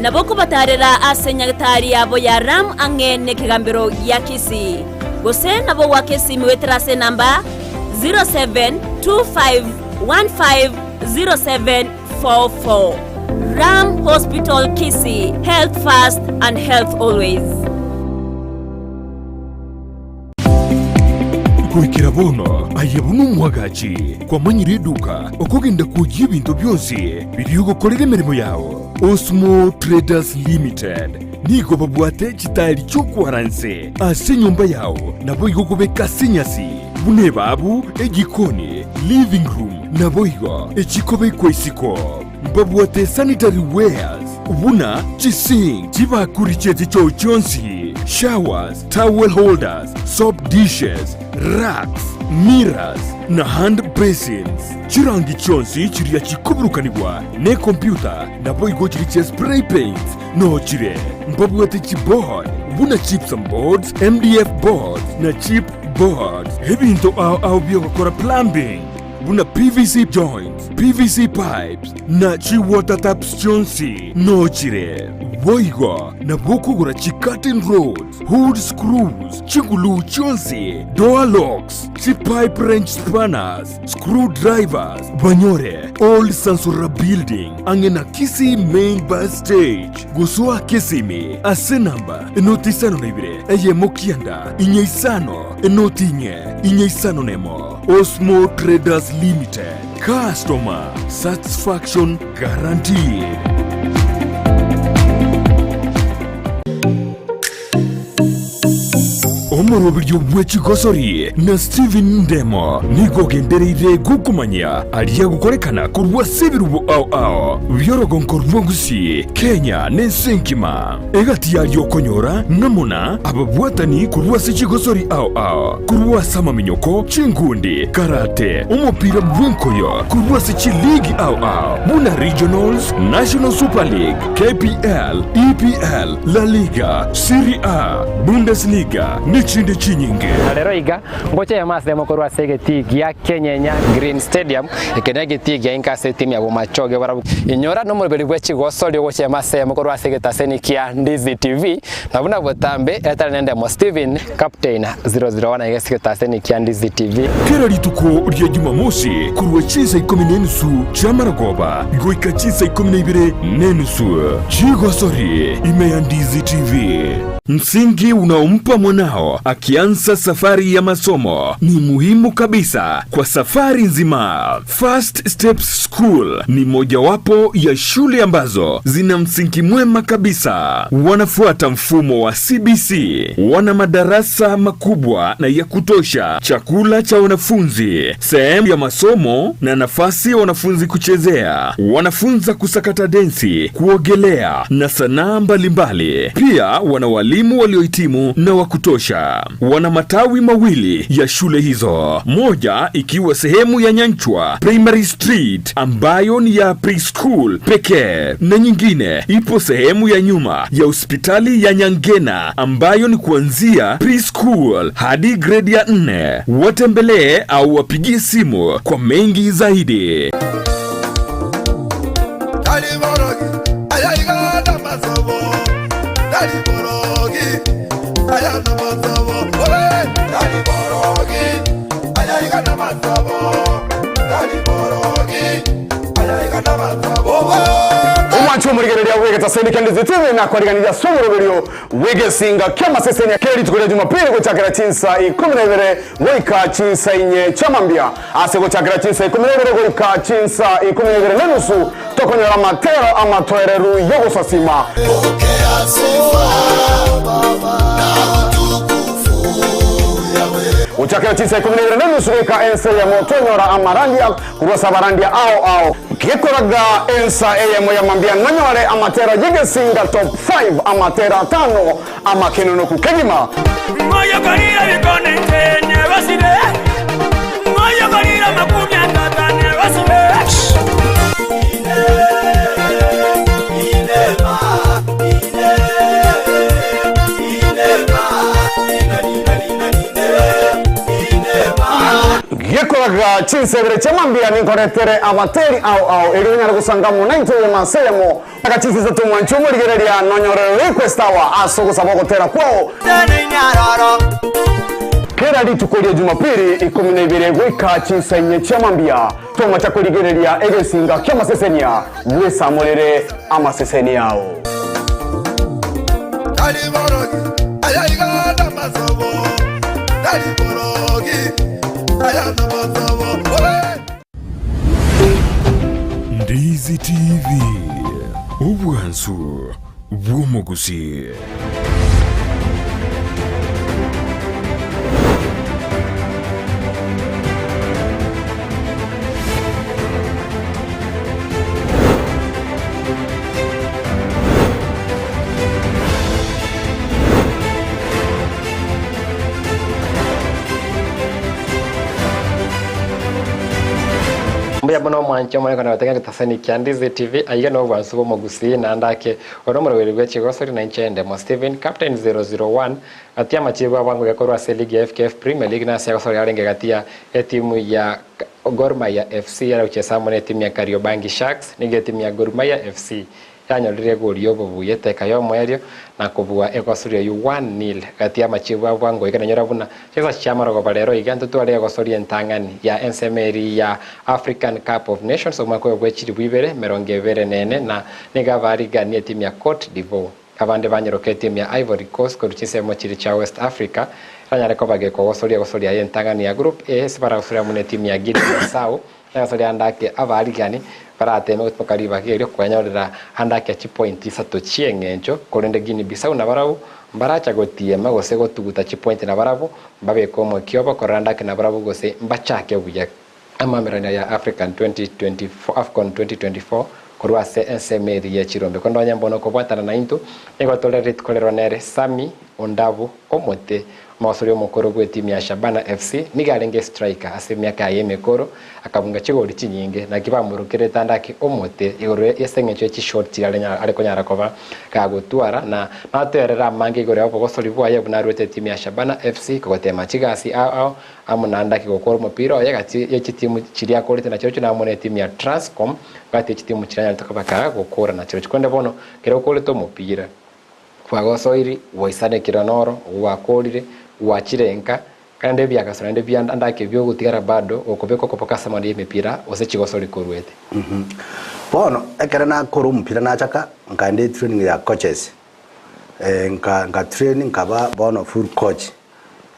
Nabo okobatarera ase nyagetari yabo ya Ram ang'e nekegambero gia Kisii. Gose nabo goaka esimi goetera ase enamba 0725150744. Ram Hospital Kisii, health first and health always. Goikera bono aye buna omwagachi kwamanyire eduka okogenda kwoyia ebinto bionsi biria ogokorera emeremo yao. Osmo Traders Limited nigo babwate chitairi chi'okwara nse ase enyomba yao naboigo okobeka ase enyasi buna ebabu, ejikoni, living room naboigo echikobekwa isiko. Mbabwate sanitary wares buna chisink, chibakuri chie chichoo chionsi, showers, towel holders, soap dishes, racks, mirrors, na hand basins. Chirangi chionsi chiria chikoburukanigwa nekompyuta naboigo chiria chia spray paints noo chire. Mbabwate chiboard buna gypsum boards, MDF boards na chip boards. Ebinto ao ao biogokora plumbing buna PVC joints, PVC pipes, na chi-water taps chionsi noo chire. Boigo nabo okogora chi-curtain rods, hood screws, chiguluu chionsi, door locks, chi-pipe wrench spanners, screw drivers, banyore Old Sansora Building ang'e na Kisii Main Bus Stage. Gosoa Kisimi ase namba enoti isano na ibere eyemo kianda inye isano enoti inye inye isano nemo. Osmo Traders Limited, Customer Satisfaction Guaranteed. Omoroberio bwe chigosori na Stephen Ndemo nigo ogendereire gokomanyia aria agokorekana korwa ase ebirubo ao ao bi'orogonko rwa Gusii, Kenya na ense engima. Egati yaria okonyora namuna ababwatani korwa ase chigosori ao ao, korwa ase amaminyoko, chinkundi, karate, omopira bw'enkoyo, korwa ase chiligi ao ao buna Regionals, National Super League, KPL, EPL, La Liga, Serie A, Bundesliga. Nechinde chinyinge. Na rero iga, ngocha eyemo ase eyemo korwa ase egetii gia Kenyenya Green Stadium, eke negetii gia inka ase etimu ya Bomachoge barabwo. Inyora nomoroberi bwe chigosori ogocha eyemo ase eyemo korwa ase egetaseni kia Ndizi TV, na buna botambe etari nendemo Steven Captain 001 aiga ase egetaseni kia Ndizi TV. Kera rituko ria Jumamosi korwa chinsa ikomi na enusu chi'amarogoba goika chinsa ikomi na ibere na enusu chigosori ime ya Ndizi TV. Msingi unaompa mwanao akianza safari ya masomo ni muhimu kabisa kwa safari nzima. First Steps School ni mojawapo ya shule ambazo zina msingi mwema kabisa. Wanafuata mfumo wa CBC, wana madarasa makubwa na ya kutosha, chakula cha wanafunzi, sehemu ya masomo na nafasi ya wanafunzi kuchezea. Wanafunza kusakata densi, kuogelea na sanaa mbalimbali. Pia wana walimu waliohitimu na wa kutosha. Wana matawi mawili ya shule hizo, moja ikiwa sehemu ya Nyanchwa Primary Street ambayo ni ya preschool pekee na nyingine ipo sehemu ya nyuma ya hospitali ya Nyangena ambayo ni kuanzia preschool hadi gredi ya 4. Watembelee au wapigie simu kwa mengi zaidi. Omwanche omorigereria bw'egetaseni kia Ndizi TV nakwariganirie ase omoroberio bw'egesinga ki'amasesenia kera rituko ria Jumapili gochakera chinsa ikomi na ibere goika chinsa inye chiamambia. Ase gochakera chinsa ikomi na ibere goika chinsa ikomi na ibere nenusu tokonyora amatero amatoereru y'ogosasima. Gochakera chinsa ikomi na ibere nenusu goika ensa eyemo tonyora amarandia korwa ase abarandia ao ao. Gekoraga ensa eyemo ya mambia nonyore amatera y'egesinga top 5 amatera atano amakenonoku kegima. Gekoraga chinsa ibere chia mambia ninkoretere abateri ao ao erio onyare gosanga amo naintwe eyemo ase eyemo mpaka chinsa isato mwanche omorigereria nonyore request hour ase ogosaba ogotera kwao. Kera rituko ria Jumapili ikomi na ibere goika chinsa inye chia mambia tomacha korigereria egesinga ki'amasesenia bwesamorere amasesenia ao. Ndizi TV, obwansu bw'omogusii. Mbuya mono omwanche omone kona gotega egetasani kia Ndizi TV aiga nobwansu bw'omogusii naende ake ore omoroberi bwe chigosori na inche Ndemo Steven Captain 001 gati y'amachibo abwango gekorwa ase ligi ya FKF Premier League nase agosori arenge gati ya etimu ya Gor Mahia FC yare gochesa amo na etimu ya Kariobangi Sharks nigo etimu ya Gor Mahia FC Yanyorire egori y'obobuya eteka y'omoerio, na kobua egosoria oyio 1-0 gati y'amachibu a bwango iga nanyora buna chisachi chi'amarogoba rero iga ntotware egosoria entang'ani ya ensemo eria ya African Cup of Nations omwaka oyo bwe chilifu ibere emerongo ebere na ene na nigo abariganie etimu ya Cote d'Ivoire abande banyeroka etimu ya Ivory Coast korwa chinsemo chiria chia West Africa eranyare koba gekogosoria egosoria aye entang'ani ya Group A ase baragosoria amo na etimu ya Guinea Bissau Egosoria ande ake abaarigani barateme gotimoka ribaga erio kwenyorera ande ake chipointi isato chi'eng'encho, korende Guinea Bissau nabarabwo mbaracha gotiema gose gotuguta chipointi nabarabwo mbabeke omokia obo korora ande ake nabarabwo gose mbachake buya amamerania ya African 2024 Afcon 2024 korwa ase ensemo eria ye chirombe. Korende onye mbono okobwatana naintwe, nigo tore rituko rero nere Sammy. Ondabu Omote, omogosori omokoro bw'etimu ya Shabana FC, nigo arenge estriker ase emiaka yaye emekoro, akabunga chigori chinyinge, naki bamorokerete ande ake Omote igoro ase engencho ye chishot chiria are konyara koba gagotwara, na natoerere amange igoro ya obogosori bwaye buna aruete etimu ya Shabana FC kogotema chigasi ao ao amo naende ake gokora omopira oye gati ye chitimu chiria akorete nachirochio na amo netimu ya Transcom gati ye chitimu chiria anyarete koba kagokora nachirochio. Korende bono kero okorete omopira. Kwagosoiri, gwaisanekire noro, gwakorire, gwachire nka, naende ebiagaso naende bia ndake biogotigara bado gokobeka okoboko ase amang'ana y'emepira gose chigosori koruete. Bono ekero nakora omopira nachaka nkaenda etraining ya coaches nka nka train nkaba bono full coach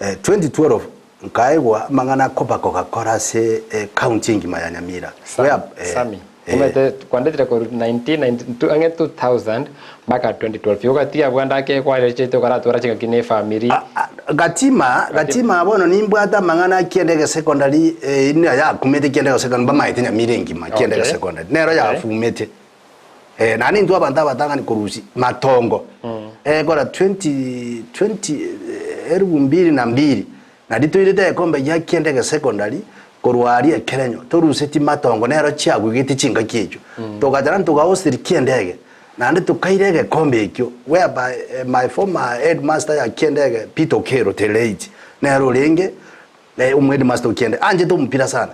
2012 nkaegwa amang'ana akoba kogakora ase ecounty engima ya Nyamira Sammy, Sammy, omanyete kwandetire korwa 1992 ang'e 2000 mpaka 2012 igo gati abwo ande ake kwarechete okaratwara chingaki na efamiri. Gatima, Gatima bono nimbwate amang'ana a Kiendege Secondary ina yakumete Kiendege Secondary mbamaete Nyamira engima Kiendege Secondary nero yafumete naende intwe abanto abatang'ani korusia matongo ekora 20 20 elfu mbili na mbili Nario toirete egekombe gia kianda egesecondary korwa aria ekerenyo, torusetie matongo nero chiagwegete chingaki echio. Togacha naende togahosteri kiendege, naende tokaira egekombe ekio whereby my former headmaster ya kiendege Peter Okello the late, nere orenge omoheadmaster o kiendege, anchete omopira sana.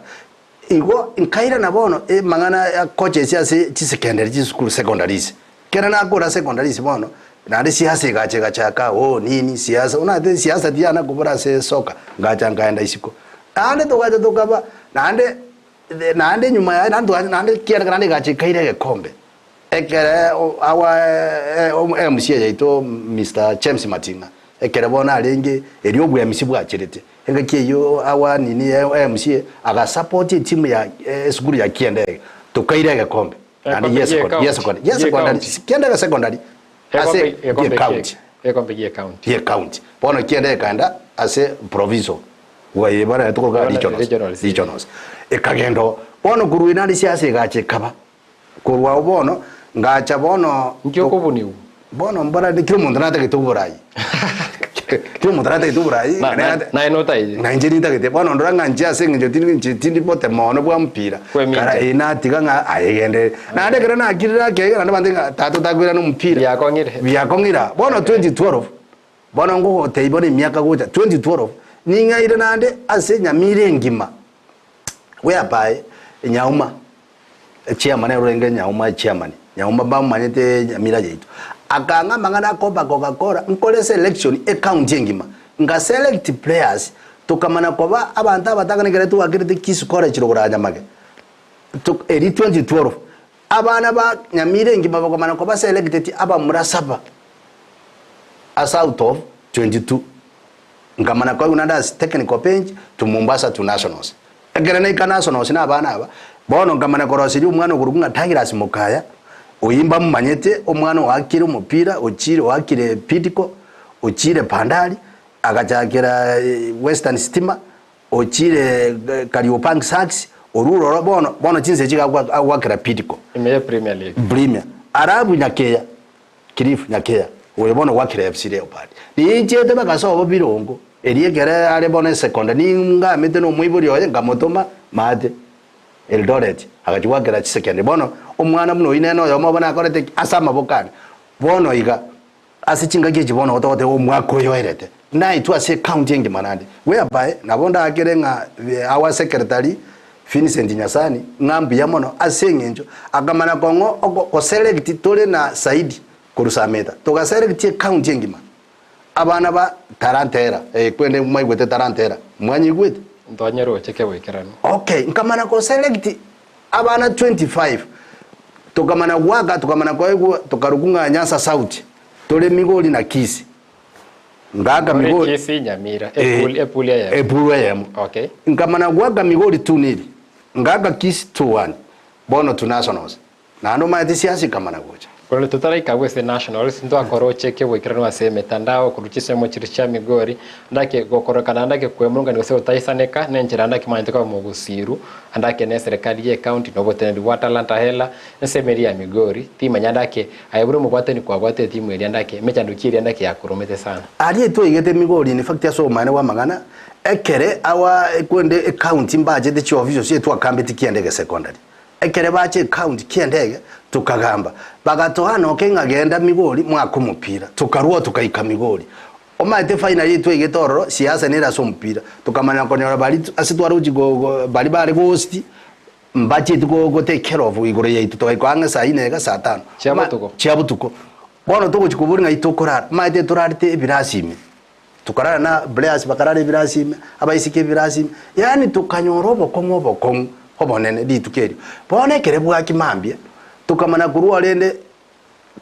Igo nkairana bono amang'ana ya coaches ase chisekendari chisukuru secondaries. Ekero nakora secondaries bono, naende siasa egacha egachaka oh nini siasa, omanyete siasa tiyana kobora ase esoka, ngacha nkaenda isiko. Naende togacha tokaba naende naende nyuma yaye naende togacha naende kianda naende egacha ekaira egekombe. Ekere our MC yaito Mister James Mating'a, ekere bono arenge erio obwemisi bwacherete. Engaki eyio our nini MC agasupport etimu ya esukuru ya Kiendege tokaira egekombe naende Egekombe ye gie secondary ye county. secondary ye Gie secondary county. Kiendege secondary ase Egekombe gie egekombe gie county egekombe gie county. gie county bono Kiendege ekaenda ase provincial bwaye bare tokoka Bono regionals regionals, eh. regionals ekagenda oo bono korwa naende siasa egacha ekaba korwa abwo bono ngacha bono Inki okobunigwa? Bono mbora kera omonto natagete oborai. Kera omonto natagete oborai. Na- na- naye notaete? Na inche nintagete. Bono ndora ng'a inche ase eng'encho tindi inche tindi bote mono bwa mpira. Kwemincha. Kara eh natiga ng'a aye gende. Naende ekero nakirire ake iga naende bantebia ng'a tata otakoirana omopira. Biakong'ire. Biakong'ira. Bono 2012, bono ngogotebia bono emiaka gocha 2012, ning'aire naende ase Nyamira engima whereby Nyauma. Echairman ere orenge Nyauma echairman, Nyauma mbamomanyete Nyamira yaito, akang'a amang'ana akoba Coca-Cola, nkore selection ecounty engima, nka select players, tokamana koba abanto abatang'ani ekero twakerete Kisii College rogoro aa Nyamage, tok eri 2012, abana ba Nyamira engima bakamana koba selected abamura saba ase out of 22. Nkamana koigwa naende ase technical bench to Mombasa to Nationals. Ekero naika Nationals na abana aba, bono nkamanya koroseria omwana okorokwa ng'a Douglas Mokaya, oyio mbamomanyete, omwana oakire omopira, ochire oakire Bidco, ochire Bandari, agachakera Western Stima, ochire Kariobangi Sharks, orure oro bono, bono chinsa echi iga agoakera Bidco. Ime ye Premier League. Premier. Arabu Nyakeya. Cliff Nyakeya, oyo bono gwakire FC Leopards, ninchete bagasoa bobirongo, erio ekero are bono esekonda ningamete nomoibori oye nkamotoma maate Eldoret, agachia gwakera chisekendari. Bono omwana buna oyio nere oyomo obo nakorete ki? Ase amaboko ane. Bono iga, ase chingaki echi bono togoteba omwaka oyo oerete, naetwe ase ecounty engima naende, whereby nabo ndakere ng'a our secretary Vincent Nyasani ng'a mbuya mono ase eng'encho akamana kong'o oko goselect tore na Saidi korwa Sameta togaselect ecounty engima abana ba Tarantera eh kwende mwaigwete Tarantera mwanyeigwete? Ntwanyeroche keboikeranu. Okay nkamana goselect abana 25 tokamana goaka tokamana koegwa tokarokwa ng'a Nyanza South tore Migori na Kisii. Ngaaka Ore Migori Kisii Nyamira Eh, epool epool eyemo. epool eyemo. Okay. Nkamana goaka Migori 2 nil, ngaaka Kisii 2-1, bono to Nationals. Naende omanyete siasa ekamana gocha. Korende totaraika agwo ase nationals, ntwakoroche ekegoikeranu ase emetandao korwa chinsemo chiria chia Migori, ndake gokorokana ndake kwemurungania gose gotaisaneka nenchera ndake manyete koba mogosiru, andake neserekari ye ecounty na oboteneneri bwa Talanta Hela, ensemo eria ya Migori, timanya ndake aye buna omobwatani kwabwate etimu eria ndake emechando ki eria ndake yakoromete sana. Aria twaigete Migori in fact ase obomaene bw'amang'ana, ekere awa kwende ecounty mbachete chiofisi ase twakambeti kiendege secondary. Ekere bacha ecounty kiendege tokagamba, bagatoa noke ng'a genda Migori mwake omopira, tokarua tokaika Migori. Omanyete final eye twaigete ororo, siasa nere ase omopira, tokamanya konyora baria ase tware gochi go baria bare gohost mbacheti go go take care of igoro yaito, togaika ang'e saa ine iga saa tano. Chia botuko. Chia botuko. Bono togochi koboria ng'ai tokorara, omanyete torarete ebirasi ime. Tokarara na Bleas bakarara ebirasi ime, abaiseke ebirasi ime, yaani tokanyora obokong'u obokong'u obonene rituko erio. Bono ekere bwaki mambia, tokamana korwa rende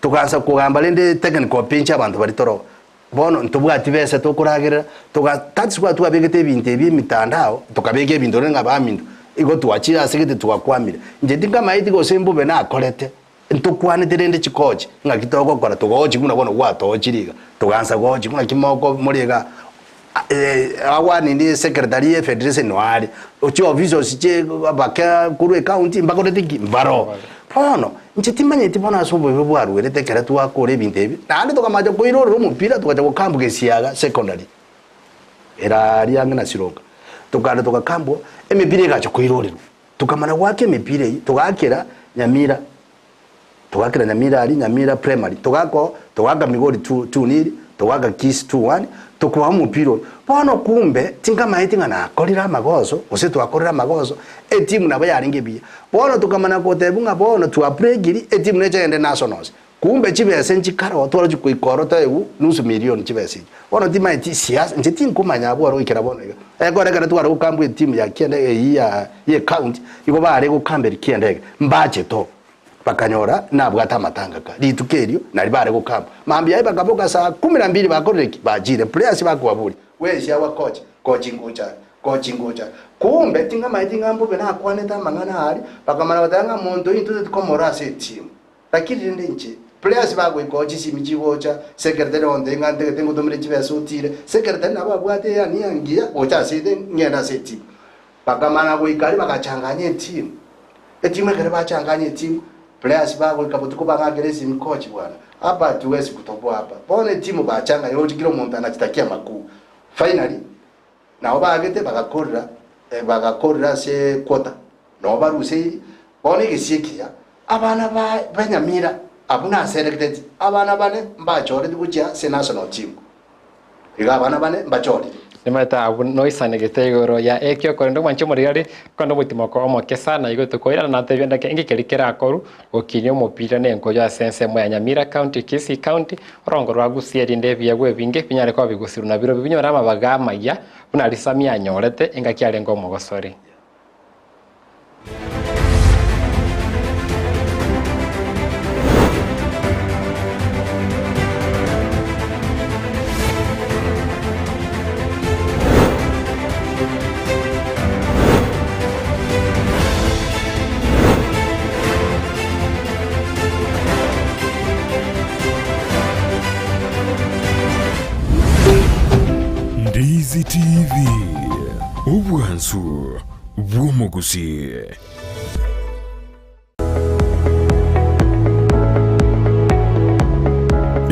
togansa kogamba rende technical bench abanto baria toro. Bono ntobwati besa tokoragerera, toga that's why twabegete ebinto ebi emitandao, tokabeka ebinto rende ng'a baminto, igo twachire ase gete twakwamire. Inche tinkamaeti gose mbobe nakorete. Ntokwanete rende chikochi, ng'aki togokora? Togochi buna bono gwatochire iga, togansa gochi buna ki moko more iga agwo nini secretary ye federation no are, chiofficers chie abake korwa ecounty mbakorete ki? Mbaro. Bono, inche timanyeti bono ase obobe bwaruerete ekero twakora ebinto ebi, naende tokamacha koirorera omopira togacha gokambu gesiaga secondary, ere aria ang'e na Sironga, tokagenda togakambwa, emepira egacha koirorerwa. Tokamana goaka emepira eyio, togaakera Nyamira, togaakera Nyamira aria, Nyamira Primary, togaaka oo, togaaka Migori two, two nil, togaaka Kisii two one, tokobaa omopira oyo. Bono kumbe, tinkamaeti ng'a nakorire amagoso, gose twakorire amagoso, etimu nabo yarenge buya. Bono tokamana gotebwa ng'a bono twabreakiri, etimu neche egende nationals. Kumbe chibesa nchikare oo twarochia goika oro toegwe nusu milioni chibesa echi. Bono timaeti siasa, inche tinkomanya abwo oro goikera bono iga. Ekero ekero tware gokambwa etimu ya kianda eyio ya ye county, igo bare gokamberi kianda eke, mbachete oo, bakanyora nabwate amatanga ka rituko erio nari bare gokambwa. Mambia aye bakaboka saa kumi na mbili bakorire ki? Bachire. Players bakobaboria, where is our coach? Coach ngocha are, coach ngocha are. Kumbe ting'amaeti ng'a mbobe nakwanete amang'ana aria, bakamana goteba ng'a monto oyio intwe tetikomorora ase etimu. Lakini rende inche, players bagoika oo chisimi chigocha, secretary onde ng'a ntagete ngotomere chibesa otire, secretary nabo abwate eyani engiya gocha ase ete ng'ende ase etimu. Bakamana goika aria bagachanganya etimu, etimu ekero bachanganya etimu, players bagoika botuko bang'akera esimi coach bwana, hapa hatuwezi kutoboa hapa. Bono etimu bachanganya roche kera omonto anachitakia makuu. Finally, Nabo baagete bagakorera, bagakorera ase quota, nabo baruseirie. Bono egesio ekiya, abana ba b'enyamira abwo naselecteti, abana bane mbachoreti gochia ase national team. Iga abana bane mbachorire. Nimanyete abwo noisanegete igoro ya ekio, korende omwanche omorigari, korende omotimoko omoke sana, igo tokoirana natebia ndake inki keria kerakorwe gokinia omopira na enkoyo ase ensemo ya Nyamira County, Kisii County, Orongo rwa Gusii erinde ebiegwa ebinge binyare koba bigosirwa na birobio binyore amabaga amayia, buna risami anyorete engaki arenge omogosori. Ndizi TV, obwansu bw'omogusii.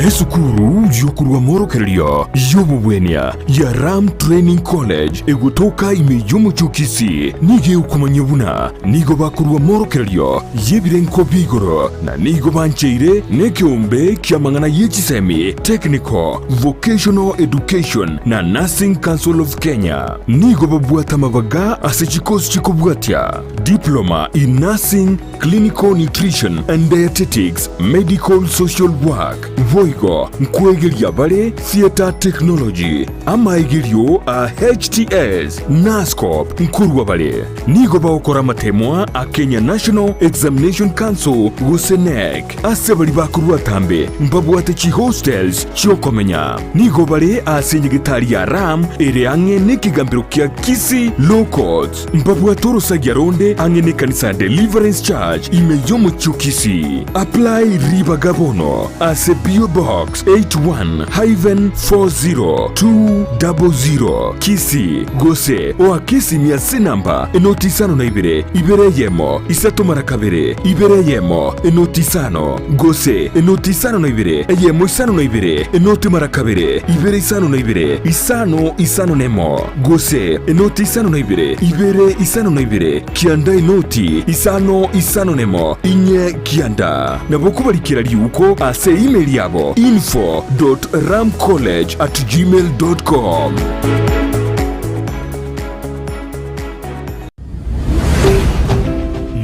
Esukuru y'okorwa amorokererio y'obobwenia ya Ram Training College egotoka ime y'omochie o Kisii nigo egokomanyia buna nigo bakorwa amorokererio y'ebirengo bia igoro na nigo bancheire nekeombe ki'amang'ana ye chisemi, Technical, Vocational Education na Nursing Council of Kenya. Nigo babwate amabaga ase chikosi chikobwatia, Diploma in Nursing, Clinical Nutrition and Dietetics, Medical Social Work, boigo. Naboigo nkwegeria bare Theatre Technology, amaegerio a HTS, Nascop nkorwa bare. Nigo bagokora amatemwa a Kenya National Examination Council gose KNEC. Ase baria bakorwa atambe mbabwate chihostels chi'okomenya. Nigo bare ase enyegetari ya Ram ere ang'e nekegambero kia Kisii Law Courts. Mbabwate orosagia ronde ang'e nekanisa ya Deliverance Church ime y'omochie o Kisii. Apply ribaga bono ase PO Box 81-40200 Kisii gose oake esimi ase enamba enoti isano na ibere, ibere eyemo, isato mara kabere, ibere eyemo, enoti isano, gose enoti isano na ibere, eyemo isano na ibere, enoti mara kabere, ibere isano na ibere, isano isano nemo, gose enoti isano na ibere, ibere isano na ibere, kianda enoti isano isano nemo, inye kianda. Nabo okobarikera riuko ase email yabo info dot ramcollege at gmail dot com.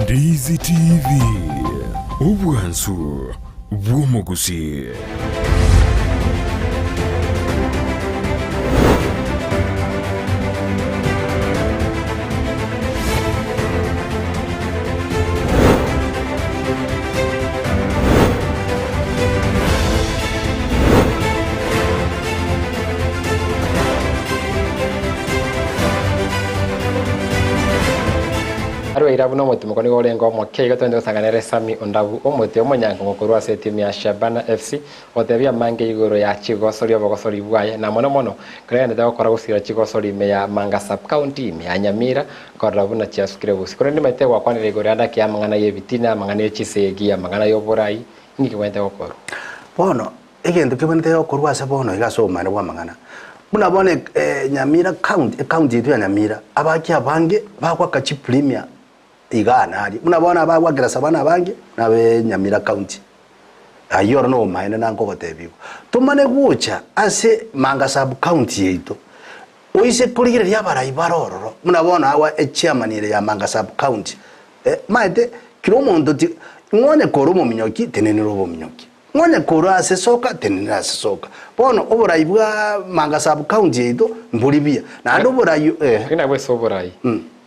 Ndizi TV, obwansu bw'omogusii. Arwe ira buna omotimoko nigo orenge omoke igo twende gosanga nere Sammy Ondabu omote omonyankongo korwa ase etimu ya Shabana FC gotebia amange igoro ya chigosori obogosori bwaye na mono mono kero agendete gokora gosira chigosori ime ya Manga Sub County ime ya Nyamira korora buna chiasukire bosio. Korende nimaete gwakwanera igoro ya ndaki y'amang'ana y'ebitina amang'ana y'echisegi amang'ana y'oborai inki kebwenerete gokorwa? Bono Egento kebwenerete gokorwa ase bono iga ase obomaene bw'amang'ana, buna bono Nyamira county, ecounty yaito ya Nyamira, abaaki abange bagoaka chipremia igaa na aria. Buna bono abagwakera Savana abange nabe Nyamira county. Ayio oro nobomaene nankogotebia igo. Tomane gocha ase Manga sub county yaito, oise korigereria abarai bare ororo, buna bono agwo echairman ere ya Manga sub county, maete kera omonto ti ng'onye kore omominyoki tenenera obominyoki. Ng'onye korwa ase soka, tenenera ase soka. Bono oborai bwa Manga sub county yaito mbori buya. Naende oborai eh. Lakini abwo ase oborai,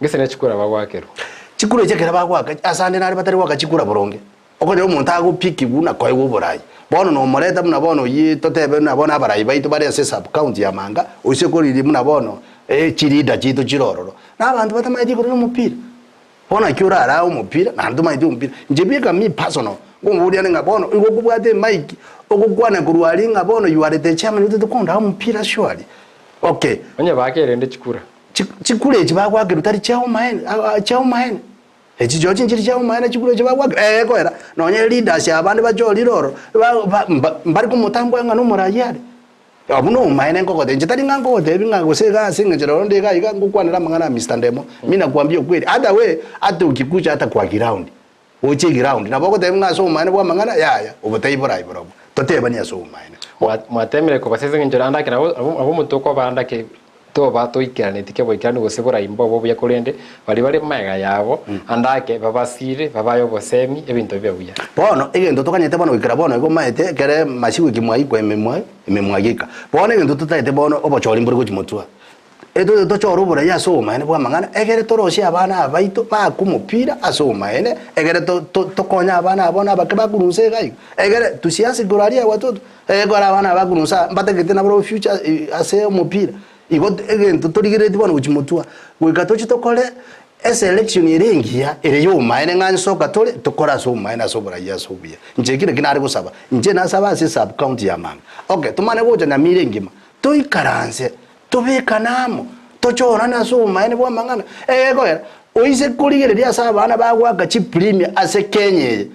ngese ne chikura bagoakerwa. Chikura echi ekero bagoaka, ase ande nare batari goaka chikura boronge. Okonyora omonto agopikigwa na koegwa oborai. Bono nomoreta buna bono oyio totebe buna bono abarai baito bare ase sub county ya Manga, oise koriria buna bono chileader chiaito chire ororo. Na abanto batamanyeti igoro yomopira. Bono naki orarae omopira, naende tomaeti omopira. Inche bweka me personal, nkomoboria ng'a bono igo okobwata emic, ogokwana korwa aria ng'a bono you are the chairman otete kondaa omopira surely. Okay. Onye bakerende chikura. Chikura echi bagoakerwa tari chiaomaene, chiaomaene. Echi chiochi nchiri chiaomaene chikura echi bagoakerwa, eh ekoera, nonye leaders abande bachorire ororo, ba ba mbari komotambua ng'a nomoraia are. Abwo nomaene nkogotebia, inche tari ng'a nkogotebia ng'a gose iga ase eng'encho rero onde iga iga ngokwanera amang'ana a Mister Ndemo, mi nakwambia ukweli, hata we ata ukikuja hata kwa ground, oche eground, nabo ogotebia ng'a ase obomaene bwa amang'ana yaya, obotai borayi borobwo, totebani ase obomaene. Mwatemire kobasa ase eng'encho rende ake nabo nabo omonto okoba ande ake Toba toikeraneti keboikeranu gose borai mbobe obuya korende baria bare magega yabo ande ake babasire babae obosemi ebinto bibe buya. Bono egento tokanyete bono goikera bono igo omaete ekere masigo eki mwaikwa ememwa ememwa geika. Bono egento totaete bono obochori mbore gochia motwe aa. Etote tochore oborai ase obomaene bw'amang'ana egere torosie abana aba baito baakwe omopira ase obomaene egere to to tokonye abana aba bono abake bakurunsa iga iga. Egere tusiasi igoro aria watoto. Ekero abana aba bakorwa inse mbatagete nabarabwo future ase omopira, igo egento torigereretie bono gochia motwe aa, goika tochie tokore eselection ere engiya, ere ya obomaene ng'a nsoka tore, tokore ase obomaene ase oboraia ase obuya. Inche eki naki nare gosaba, inche nasaba ase esub county ya Manga. Okay, tomane gocha Nyamira engima, toikaranse, tobekane amo, tochorane ase obomaene bwa amang'ana, egekogera, oise korigereria ase abana bagoaka chipremia ase Kenya eye,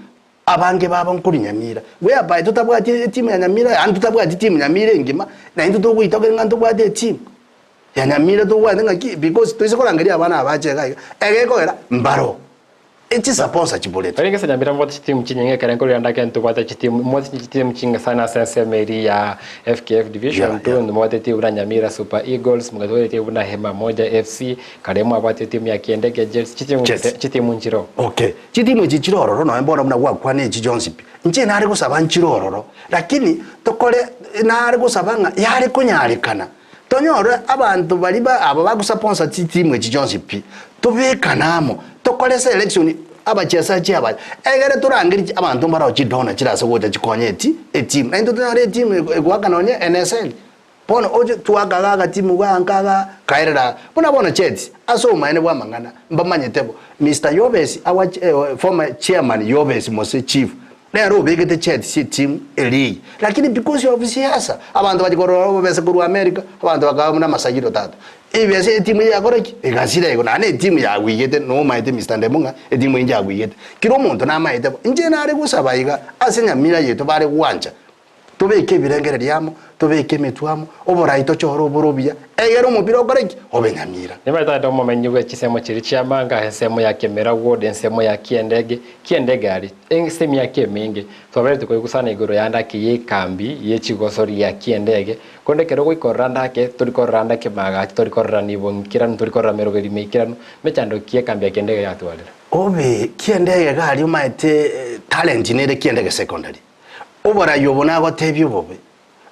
Abange babo nkorwa Nyamira, whereby totabwati etimu ya Nyamira, yaani totabwati timu Nyamira engima, na intwe togoitokera ng'a ntobwate etimu ya Nyamira tobwate ng'aki because toise korangeria abana aba bache iga iga, egekogera mbaro. Echisaponsa chiborete. Barenge ase Nyamira mbwate chitimu chinyinge ekero nkorira ndake ntobwate chitimu mbwate chitimu chinge sana ase ensemo eria ya FKF Division Yeah, 2 yeah. mbwate etimu buna Nyamira Super Eagles mgatwara etimu buna Hema Moja FC kare mwabwate etimu ya Kiendege Jets chitimu Jets. chitimu nchiro. Okay, chitimu echi chire ororo nonya bono buna gwakwana echi chionsi pi, inche nare gosaba nchire ororo, lakini tokore nare gosaba ng'a yare konyarekana Tonyore abanto baria ba aba bagosaponsa chitimu echi chionsi pi, tobekane amo, tokore selection abachesachi aba, egere torangerie abanto mbarao chidona chirase gocha chikonye eti etimu. Naintwe tonyore etimu egoaka nonye NSL. Bono oche twaka iga agatimu iga nka igaa, kaerera aa. Buna bono Chelsea, ase obomaene bwa amang'ana, mbamanyete bo, Mister Yobes, our former chairman Yobes Mose Chief, Nere obegete cheti chi'etimu eria, lakini because of siasa, abanto bachia korora obobesa korwa America, abanto bakaba buna amasagiro tata. Ebesa etimu eye yakora ki? Egasira igo, naende etimu yagwigete nomaete Mister Ndemo ng'a etimu eye njagwigete. Kera omonto namaete bo. Inche nare gosaba iga ase Nyamira yaito bare gwancha, tobeke ebirengererio amo, tobeke emetwe amo, oborai tochore obore obuya, egere omopira okore ki? Obe Nyamira. Nibaete ande omomenyi bwe chisemo chiria chi'amanga, ensemo ya Kemera Ward, ensemo ya Kiendege, Kiendege aria, Ase emiaka emenge, twaberete koigusana igoro y'ande ake y'ekambi ye chigosori ya kiendege, korende ekero goikorora ande ake, tori korora ande ake maagacho, tori korora nibo ng'ikeranu, tori korora meroberi meikeranu, mechando ki ekambi ya kiendege yatwarire? Obe kiendege iga aria omaete talent nere kiendege secondary. Oborai obo nagotebia obobe.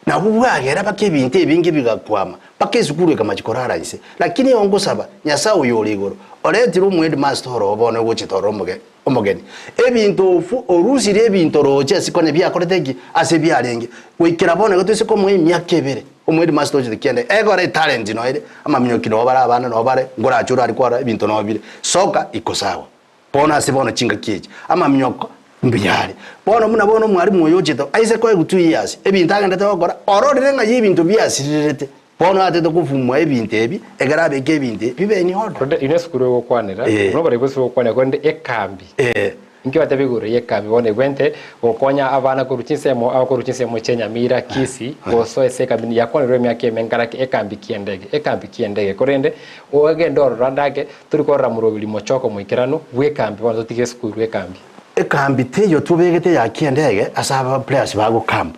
Nabwo bwagera mpaka ebinto ebinge bigakwama, mpaka esukuru ekamachia korara inse. Lakini igo ngosaba, Nyasae oyo ore igoro, oretire omoheadmaster oroo bono ogochia torora omoge omogeni. Ebinto ofu orusirie ebinto roche ase konya biakorete ki? Ase biarenge. Goikera bono igo toise komoa emiaka ebere, omoheadmaster ochete kianda, egora etalent noyo ere, amaminyoki noo bare abana noo bare, nkorache orare kwarora ebinto noo bire. Soka iko sawa. Bono ase bono chingaki echi, amaminyoko mbuya are. Bono buna bono omwalimu oyo ochete aise koegwa 2 years, ebinto agendete gokora, ororire ng'a y'ebinto biasirirete, bono atete kofumua ebinto ebi, ekero abeke ebinto ebi bibe in order. Korende ino esukuru egokwanera, buna oborai bw'esukuru egokwanera, korende ekambi, inki bateba igoro y'ekambi bono egwente gokonya abana korwa chinsemo abakorwa chinsemo chia Nyamira, Kisii, gosoa ase ekambi yakwanerwe emiaka eme nkarake ekambi ki'endege, ekambi ki'endege. Korende ogende ororo ande ake, Tori korora moroberi mochoko moikeranu bw'ekambi bono totige esukuru ekambi. Ekambi teiyo tobegete ya kiendege ase aba players bagokamp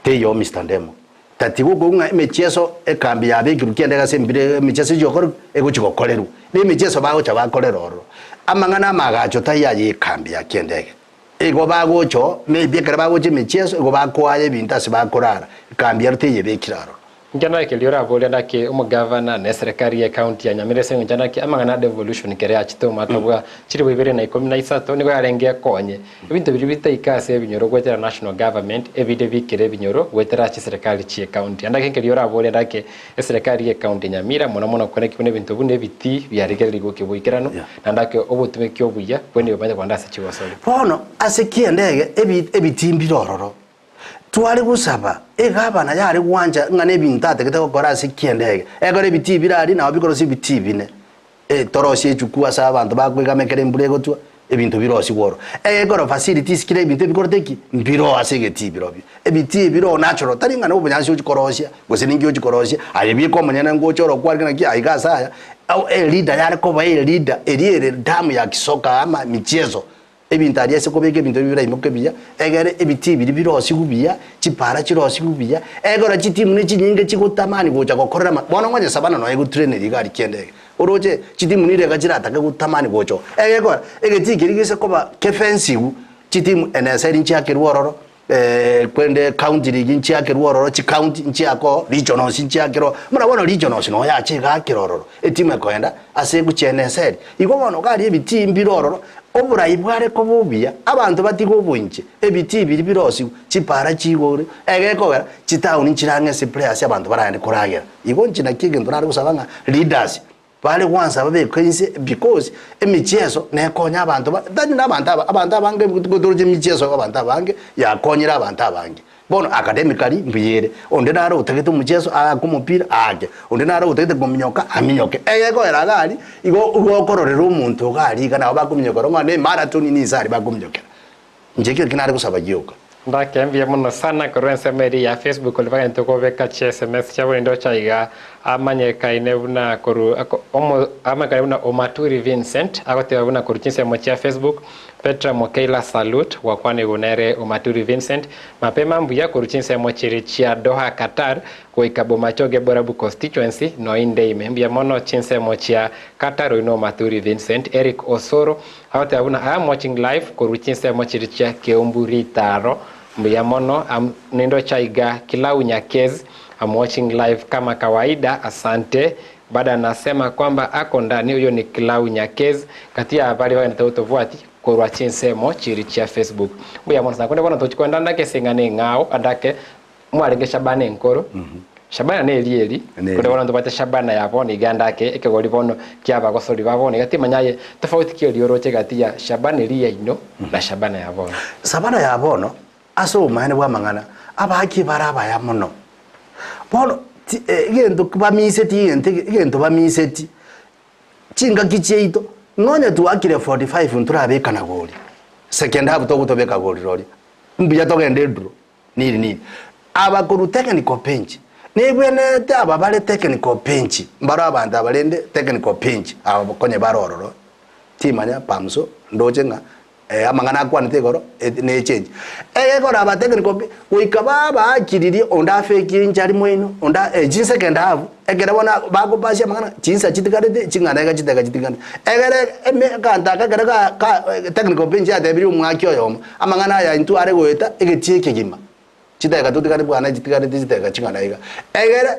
teiyo Mister Ndemo tatiga okobua ng'a emechieso ekambi yabekirwe kiendege ase empira emechieso echi okorwa egochi gokorerwa na emechieso bagocha bakorera ororo. Amang'ana amagacho taiyo aye ekambi ya kiendege igo bagocha oo maybe ekero bagocha emechieso igo bakoaya ebinto ase bakorara ekambi ero teyebekire aroro. Inche naki riria oraboria naki omogavana na eserekari ye county ya Nyamira ase eng'encho naki amang'ana a devolution kere yachete omwaka bwa chilifu ibere na ikomi na isato nigo yarenge ekonye ebinto biria bitaika ase ebinyoro goetera national government ebinde bikere ebinyoro goetera chiserekari chie county. Ande ake nkeria oraboria naki eserekari ye county ya Nyamira mono mono kore ki buna ebinto buna ebitii biarigererigwe oboikeranu naende ake obotumeki obuya bwene bimanyete kogenda ase chigosori. Bono ase kiendege ebi ebitii mbire ororo. Tware gosaba egavana yare gwancha ng'a nebinto atagete gokora ase kiendege, ekero ebitii bire aria nabo bikorosia ebitii bine. Eh, torosie echuku ase abanto bakoigama ekero embura egotwa, ebinto birosigwe oro. Egekoro facilities kera ebinto ebikorete ki? Mbiroo ase egetii birobio. Ebitii biroo natural, tari ng'a nobonyansi ochia korosia, gose ninki ochia korosia, aye bieka omonyene ngocha ore okwarire naki aiga ase aya, au eleader yare koba eleader, eria ere damu ya kisoka ama michezo. Ebinto aria ase kobeka ebinto ebi biraimoke buya, egere ebitii biria birosigwe buya, chipaara chirosigwe buya, ekero chitimu ne chinyinge chigotamani gocha gokorera ama bono ngonye Savana nonya egotraineri iga aria kianda eke. Oroche chitimu nire iga chiratake gotamani gocha oo. Egekora, egetii keria gese koba kefensigu, chitimu NSL nchiakerwe ororo, Korende county league nchiakerwe ororo, chicounty nchiake oo, regionals nchiakere oo, buna bono regionals noo yacha egakera ororo, etimu ekoenda ase egochia NSL. Igo bono iga aria ebitii mbire ororo, oborai bware koba obuya, abanto batige oboinche, ebitii biria birosigwe, chipara chigore, egekogera chitown nchire ang'e ase players abanto baragende koragera. Igo inche naki egento nare gosaba ng'a leaders, Bare gwansa babekwe inse because emichieso nekonye abanto ba tari na abanto aba abanto abange gotoroche emichieso abanto abange yakonyire abanto abange. Bono academically mbuya ere, onde nare otagete omochieso aake omopira aake, onde nare otagete kominyoka aminyoke. Egekoera iga aria, igo igo okororera omonto iga aria iga nabo bakominyokera ng'a ne emarathon ninse aria bakominyokera. Inche ekero nare gosaba gioka. Ndake mbuya mono sana korwa ensemo eria ya Facebook oria bagente kobeka chi sms chiabo rende ocha iga amanyekaine buna korwa ako omo amanyekaine buna Omaturi Vincent agoteba buna korwa chinsemo chia Facebook Petra Mokeila salute gwakwanigwe nere Omaturi Vincent mapema mbuya korwa chinsemo chiria chia Doha Qatar goika Bomachoge Borabu constituency noinde ime mbuya mono chinsemo chia Qatar oyio no Omaturi Vincent Eric Osoro Agoteba buna I am watching live korwa chinsemo chiria chia Keumbu Ritaro mbuya mono am nindocha iga Kilau Nyakez am watching live kama kawaida asante bado anasema kwamba ako ndani huyo ni Kilau Nyakez gati ya baria bagenderete gotobwati korwa chinsemo chiria chia Facebook mbuya mono sana korende bono tochi kogenda ande ake ase eng'ana eng'ao ande ake Mwarenge Shabana enkoro, Shabana neri eri, Neri. korende bono ntobwate Shabana ya bono iga ande ake ekegori bono ki'abagosori ba bono iga timanya aye tofauti ki eria oroche gati ya Shabana eria yaino na Shabana ya bono. Shabana ya bono, ase obomaene bw'amang'ana, abaaki bare abaya mono. Bono ti egento bamiseti egento egento bamiseti, chingaki chiaito, nonye twakire 45 ntorabekana gori, second half togotobeka gori roria, mbuya togende edraw. Niri niri. Aba korwa technical bench, nebwenerete aba bare technical bench, mbaro abanto aba rende technical bench aba konye bare ororo, timanya pamso ndoche ng'a amang'ana akwanete igoro ne echange. Egekora aba technical bench goika babaakiririe onde afekie injury moino, onde chisecond half, ekero bono bagopasia amang'ana chinsa chitigarete ching'ana iga chiteka chitigarete. Egere eme aganto aka ekero ga ka technical bench yatebirie omwaki oyomo, Amang'ana aya intwe are goeta egetii ekegima, chidakika totigare bwana chitigarete chidakika ching'ana iga. Egere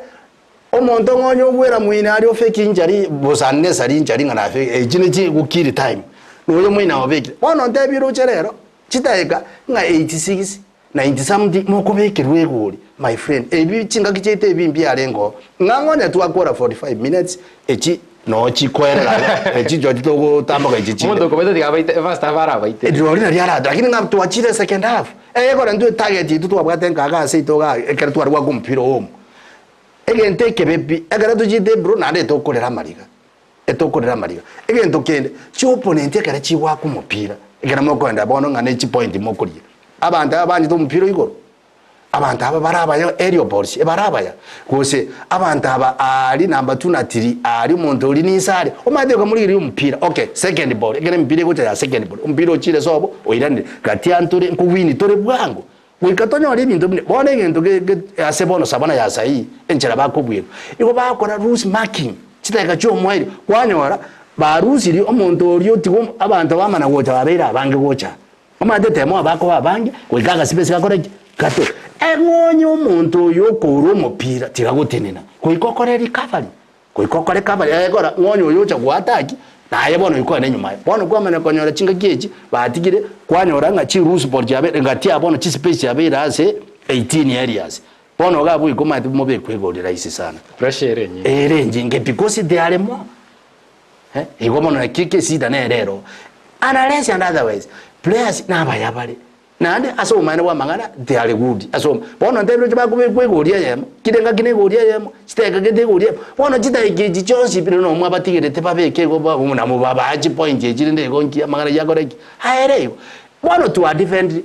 omonto ng'a onye ogwera moino aria ofeke injury bosa unnecessary injury ng'a nafe echi ne chi gokili time, noyo moino obekire. Bono ntebie roche rero, chidakika ng'a 86, 90 something mokobekerwa egori my friend, ebi chingaki chiaito ebi mbiarenge oo, ng'a ng'onye twakora 45 minutes echi Noo chikoerera iga, echi nchio chitogotamboka echi chinde. Omonto okobaita tiga abaite first half arabaite. Rirorio nario aratoe, lakini ng'a twachire second half, egekora intwe etarget yaito twabwate nkaga ase aito igaa ekero tware goaka omopira home, egento ekebe pi, ekero tochiete edraw naende etokorera amariga, etokorera amariga. Egento kende, chiopponent ekero chigoaka omopira, ekero mokoenda bono ng'a ne chipoint mokoria, abanto aba banchete omopira o igoro. Abanto aba bare abaya Heliopolis, ebare abaya, gose abanto aba aari number two na three aari omonto oria ninse are, omanyete okamorigereria omopira, okay, second ball, ekero emipira egocha ya second ball, omopira ochire sobo oiranire, gati antore nkowini tore bwango, goika tonyore ebinto buna bono egento ge ge ase bono sabana ya sahii, enchera bakobweka, igo bagokora loose marking, chidakika chia omoerio, kwanyora barusirie omonto oria otiga abanto bamana gocha babeire abange gocha. Omanyete etemo abakoba abange goika agasibesi gakore ki? Gato. Eng'onye omonto oyo okoura omopira tiga gotenena goika okore recovery, goika okore covery egekora ng'onye oyo ocha goataki naye bono oika ogende nyuma aye. Bono kwamanya konyora chingaki echi batigire kwanyora ng'a chi loose ball chiabeire ngati aa bono chispace chiabeire ase 18 areas. Bono iga abwo goika omanyete mobekwe egori rahisi sana. Pressure ere enyinge. Ere enyinge because they are more. Eh, igo bono naki ekesida nere ero. Unless and otherwise, players nabaya bare. Naende ase obomaene bwa amang'ana, they are good. Ase obo, bono ntebire oche bakobekwa egori eyemo, kera engaki na egori eyemo, chidakika gete egori eyemo. Bono chidakika echi chionsi pi nonya mwabatigerete babeke igo ba buna mobabaa chipoint echi rende igo nki amang'ana ayio akore ki? Aere igo. Bono twadefendire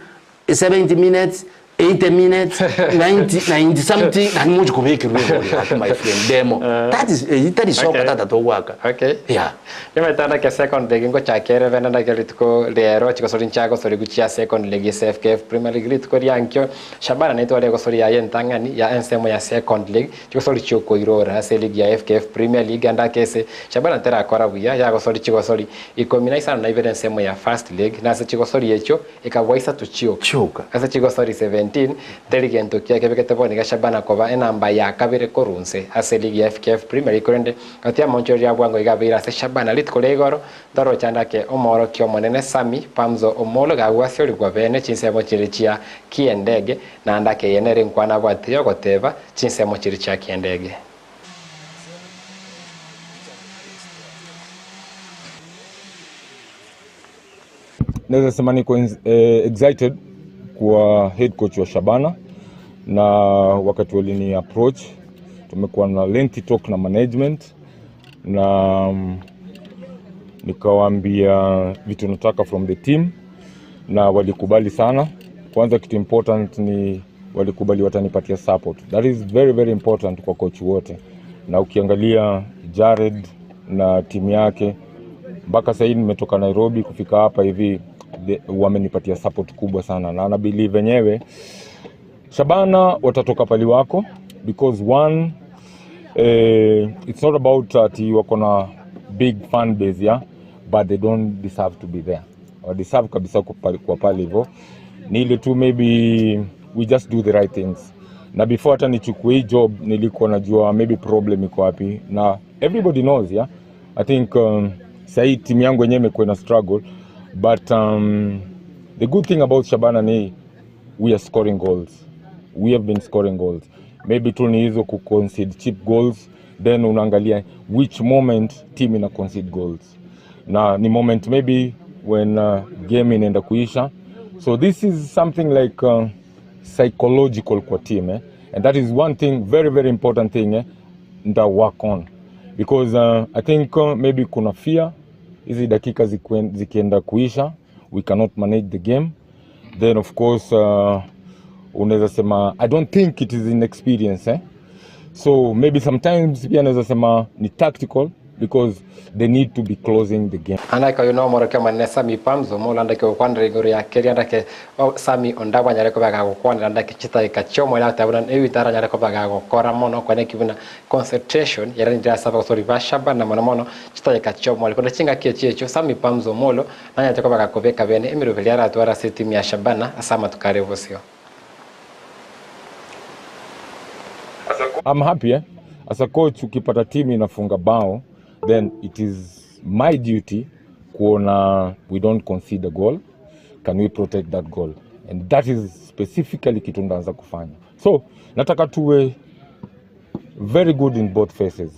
70 minutes, 80 minutes, 90, 90 something, naende mochi kobekerwa egori gaki my friend, demo. That is, eyio tari soka Okay. tata togoaka. Okay. Yeah. Nimaete ndake second league ngochaka ere bene ndake rituko rero chigosori nchiagosorigu chia second league ase FKF Premier League rituko ria nkio Shabana netware egosori yaye entang'ani ya ensemo ya second league chigosori chiokoirora ase eligi ya FKF Premier League andake ase Shabana terakora buya yagosori chigosori ikomi na isano na ibere ensemo ya first league nase chigosori echio Ekabua isato chioka. Chioka. Ase chigosori 17, teri gento kiya kebegete bono iga Shabana koba enamba ya kabere korwa inse ase eligi ya FKF Premier League korende gati y'amaonchoreria a bwango iga abeire ase Shabana rituko ria igoro ntoroche ande ake omoorokia omonene Sammy Pamzo Omolo gagwasiorigwa bene chinsemo chiria chia kiendege naende ake eye nere enkwana abwate yogoteba chinsemo chiria chia kiendege. Naweza sema niko excited kuwa head coach wa Shabana na wakati walini approach tumekuwa na lengthy talk na management na nikawaambia vitu nataka from the team na walikubali sana. Kwanza kitu important ni walikubali watanipatia support. That is very very important kwa coach wote, na ukiangalia Jared na timu yake mpaka sasa hivi nimetoka Nairobi kufika hapa hivi wamenipatia support kubwa sana, na na believe wenyewe Shabana watatoka pali wako because one it's not about ati wako na big fan base yeah, but they don't deserve to be there. Wa deserve kabisa kwa pale hivyo. Ni ile tu maybe we just do the right things. Na before hata nichukue hii job nilikuwa najua maybe problem iko wapi, na everybody knows yeah. I think sahi timu yangu yenyewe imekuwa na struggle, but the good thing about Shabana ni we are scoring goals. We have been scoring goals. Maybe tu ni hizo ku concede cheap goals, then unaangalia which moment team ina concede goals, na ni moment maybe when game inaenda kuisha. So this is something like psychological kwa team? And that is one thing, very very important thing nita work on, because I think maybe kuna fear hizi dakika zikienda kuisha we cannot manage the game. Then of course unaweza sema I don't think it is inexperience? So maybe sometimes pia naweza sema ni tactical because they need to be closing the game. Andake oyo no omorokia omonene Sammy Pamzo Omolo, andake ogokwanera igoro ya keria, andake Sammy Ondabo anyare koba gagokwanera andake chidakika chi'omoerio agoteba buna ebinto aranyare koba gagokora mono kwane buna concentration yaranire ase abagosori ba Shabana mono mono chidakika chi'omoerio. Korende chingaki echio echio Sammy Pamzo Omolo nanyarete koba gakobeka bene emeroberi aratware ase etimu ya Shabana ase amatuko are bosio. I'm happy As a coach ukipata team inafunga bao, then it is my duty kuona we don't concede a goal. Can we protect that goal? And that is specifically kitu ndaanza kufanya. So nataka tuwe very good in both phases.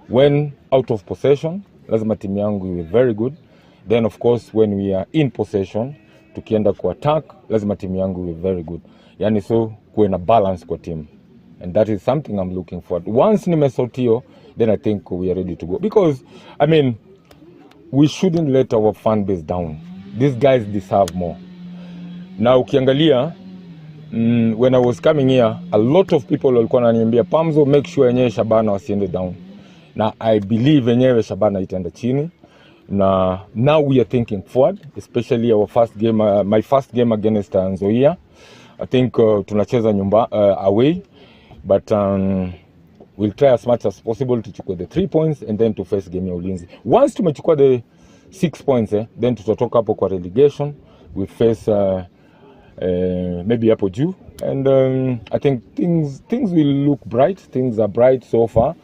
When out of possession, lazima timu yangu iwe very good. Then of course when we are in possession, tukienda ku attack, lazima timu yangu iwe very good. Yani so kuwe na balance kwa team. And that is something I'm looking forward. Once nimesort hiyo, then I think we are ready to go. Because, we shouldn't let our fan base down. These guys deserve more. Na ukiangalia, when I was coming here, a lot of people walikuwa wananiambia, Pamzo, make sure yenyewe Shabana wasiende down. Na I believe yenyewe Shabana itaenda chini. Na now we are thinking forward, especially our first game, my first game against Nzoia. I think tunacheza nyumba away, but we'll try as much as possible to chukua the 3 points and then to face game ya Ulinzi. Once tumechukua the 6 points, then tutatoka hapo kwa relegation, we face maybe hapo juu, and I think things will look bright. Things are bright so far.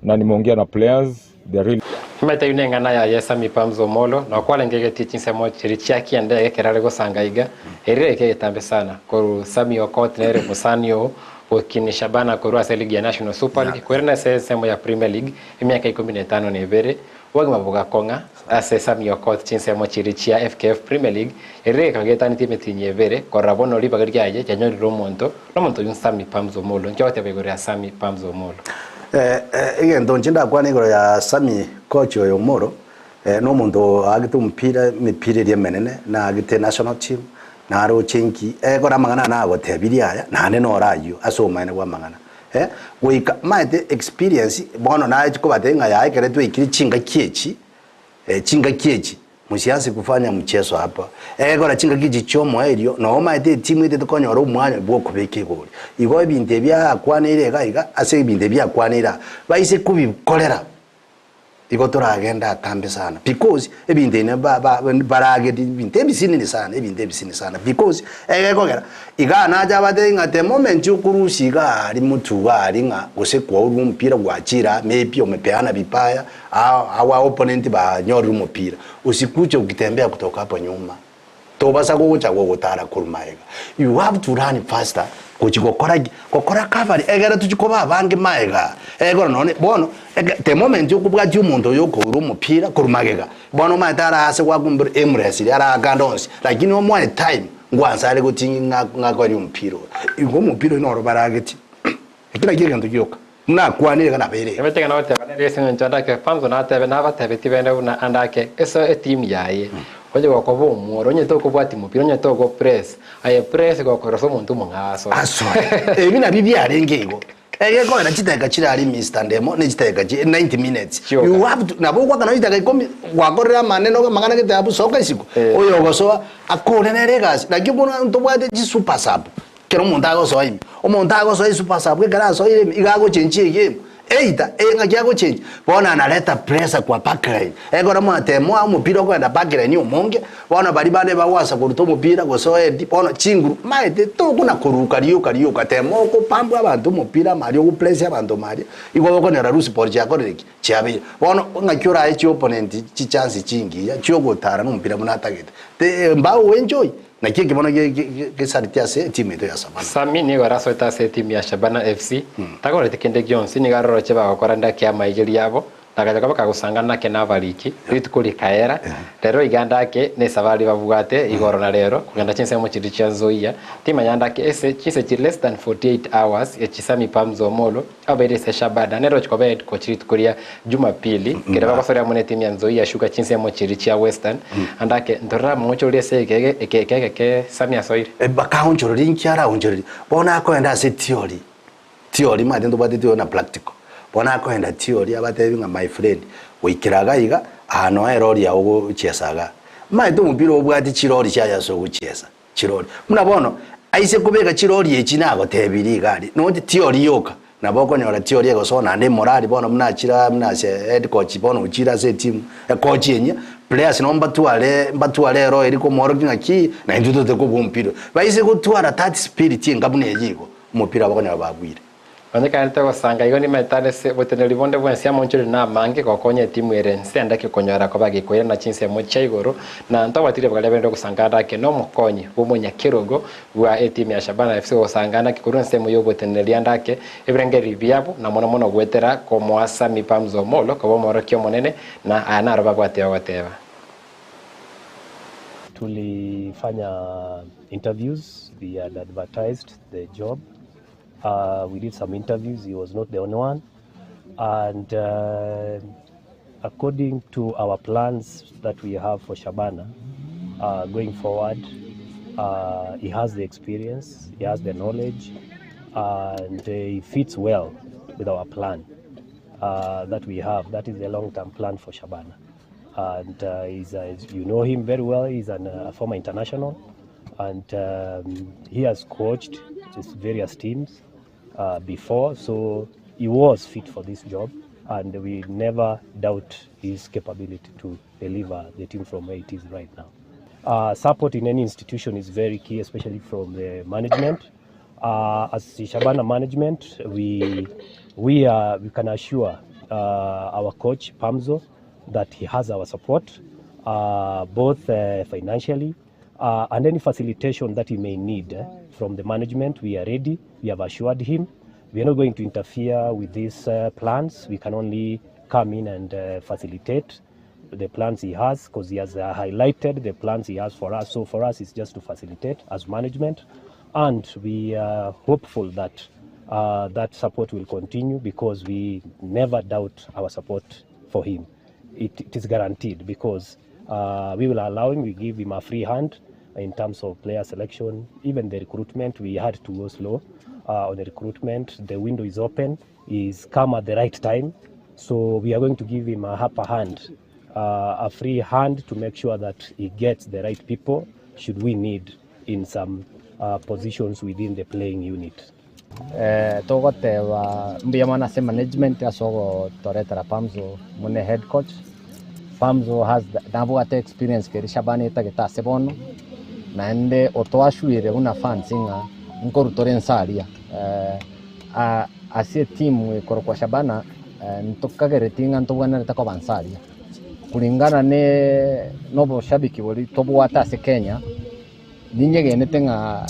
Na nimeongea na players, they are really Meta yune ngana ya yesa Pamzo Omolo na kwa lengege teaching semo chiri chia kiende kerare gosanga iga erire ke tambe sana koru Sammy Okot nere musanio okini Shabana koru ase ligi ya National Super League kwerena se semo ya Premier League emiaka ikumi na tano na ibere wagima buga konga ase Sammy Okot chinsemo chiri chia FKF Premier League erire kagetani time tinye bere korabono ribaga ryaye yanyorire omonto nomonto yun Sammy Pamzo Omolo nkyote begore ya Sammy Pamzo Omolo. Egento nche ndakwana igoro ya Sammy coach oyo Omolo, no omonto agete omopira, emipira eria emenene, na agete national team, na aroche nki, kora amang'ana nagotebirie aya, naende noro aywo, ase obomaene bwa amang'ana. Goika maete experience, bono naye kobatebia ng'a yaye ekero twaikire chingaki echi, chingaki echi, msianze kufanya mchezo hapa. Kora chingaki echi chiomoerio, no maete etimu ete tokonyora omwanya bwa okobeka igori. Igo ebinto ebiakwanire iga iga, ase ebinto ebiakwanire aa, baise kobikorera, igo toragenda atambe sana. Because ebinto ene barageti, ebinto ebisinini sana, ebinto ebisinini sana. Because egekogera, iga nacha abate ng'a the moment okurusia iga ari motu iga ari ng'a gose kwaurwa omopira gwachira, maybe omepeana vibaya, awa opponent banyorire omopira. Usikuche ukitembea kutoka hapo nyuma. Tobasa gocha gogotara korwa maega. You have to run faster. Gochi gokora ki? Gokora cover, egere tuchikoba abange maega. Egoro none, bono, ege, the moment okobwatia omonto oyo okoura omopira korwa magega. Bono omanyete ara ase gwakumbura emuresi, ara aganda onsi. Lakini omoe time, ngwansa are gotingi ng'akori omopira oyo. Igo omopira oyo noro barageti. Ekero naki egento gioka. Muna akwanire kana bere. Emetega na goteba nere ase eng'encho andake Pamzo natebe nabatebeti bende buna andake eso etimu yaye. Onye gokoba omworo, onye tokobwatia mopira, onye togo press, aye press gokorosa omonto omong'ao asoe. Asoe. Ebi nabio biarenge igo. Egekoera chidakika chire aria Mister Ndemo ne chidakika chi 90 minutes. Chioka. You have to nabo ogwakana chidakika ikomi gwakorire amanene amang'ana gete abwo soka isiko. Eh. Oyo ogosoa akore nere egasi. Naki bono ntobwate chi super sub kera omonto agosoa ime. Omonto agosoa esuper sub ekero asoire ime iga agochenchia egame. Either eh ng'aki agochenchia bono analeta pressure kwa backline. Ekero mwatema omopira okoenda backline omonge, bono baria bande bagoansa koruta omopira gose oendi, bono chinguru maete tokona koruka rioka rioka tema okopambwa abanto omopira amo aria ogopressure abanto amo aria, igo okonyora loose ball chiakorire ki? Chiabeire. Bono ng'aki orae chiopponent chichansi chingiya chiogotara nomopira buna atagete. Te mbao oenjoy. Naki eke bono gesareti ase etimu yaito ya Shabana. Sammy nigo arasoete ase etimu ya Shabana FC, tagoreti kende gionsi, nigo aroroche bagokora ndake amaigerio abo, na agacha koba kagosanga nake nabariki, rituko rikaera, rero iga ndake nesabari babwate igoro na rero, kogenda chinsemo chiria chia Nzoia, timanya ndake ese chinse chiri less than 48 hours echi Sammy Pamzo Omolo, Abaire ase Shabana, nere ochi koba head coach rituko ria Jumapili, ekero bagosoria amo netimu ya Nzoia Sugar chinsemo chiria chia Western, ande ake ntorore amang'ochorori ase egeke eke eke egeke Sammy asoire. Bakaonchoreria inki araonchoreria? Bono akoenda ase theory, theory omanyete ntobwate theory na practical. Bono akoenda theory abatebi ng'a my friend, goikera iga iga, aa noe erori yago ogochiesa igaa. Omanyete omopira obwate chirori chiaye ase ogochiesa. Chirori. Buna bono, aise kobeka chirori echi nagotebirie iga aria, nonye tiori yoka, nabo okonyora tiori egosoa naende emorali bono buna achire buna ase head coach bono ochire ase etimu, ekochi enyia, players nabo mbatware mbatware eroho eria komoorokia ng'aki na intwe tote kobua omopira oyo. Baise gotwara that spirit enga buna eyio igo, omopira bakonyora babuire. Nonye kare togosanga igo nimaete ase oboteneneri bonde bwensi amonchoreri na amange gokonya etimu ere ense endake konyora koba gekoirana chinsemo chia igoro, na ntobwati ribaga riaberende ogosanga andake nomokonyi bw'omonyakerogo bwa etimu ya Shabana FC gosanga andake korwa ensemo y'oboteneneri andake ebirengererio biabo na mono mono goetera komoa Sammy Pamzo Omolo koba omworokia omonene na aya naro babwate ogoteba. Tulifanya interviews, we had advertised the job. Uh, we did some interviews, he was not the only one. And uh, according to our plans that we have for Shabana, uh, going forward, uh, he has the experience, he has the knowledge, and he fits well with our plan uh, that we have. That is the long-term plan for Shabana. And uh, he's, uh, you know him very well, he's an, a former international and um, he has coached various teams uh, before, so he was fit for this job, and we never doubt his capability to deliver the team from where it is right now. Uh, support in any institution is very key, especially from the management. Uh, as the Shabana management, we, we, are, we can assure uh, our coach, Pamzo, that he has our support, uh, both uh, financially uh, and any facilitation that he may need eh, from the management. We are ready. We have assured him. We are not going to interfere with these uh, plans. We can only come in and uh, facilitate the plans he has because he has uh, highlighted the plans he has for us. So for us, it's just to facilitate as management. And we are hopeful that uh, that support will continue because we never doubt our support for him. It, it is guaranteed because uh, we will allow him, we give him a free hand in terms of player selection, even the recruitment. We had to go slow uh, on the recruitment. The window is open, he's come at the right time. So we are going to give him a upper hand, uh, a free hand to make sure that he gets the right people should we need in some uh, positions within the playing unit. Eh, togoteba mbuya mono ase management ase ogotoretera Pamzo buna head coach. Pamzo has the, nabwate experience keria Shabana etagete ase bono, naende otoassuire buna fans ng'a nkorwa tore nse aria. Eh, a- ase etimu ekorokwa Shabana eh, ntokagereti ng'a ntobwenerete koba nse aria. Kulingana ne na oboshabiki boria tobwate ase Kenya, Ninyegenete ng'a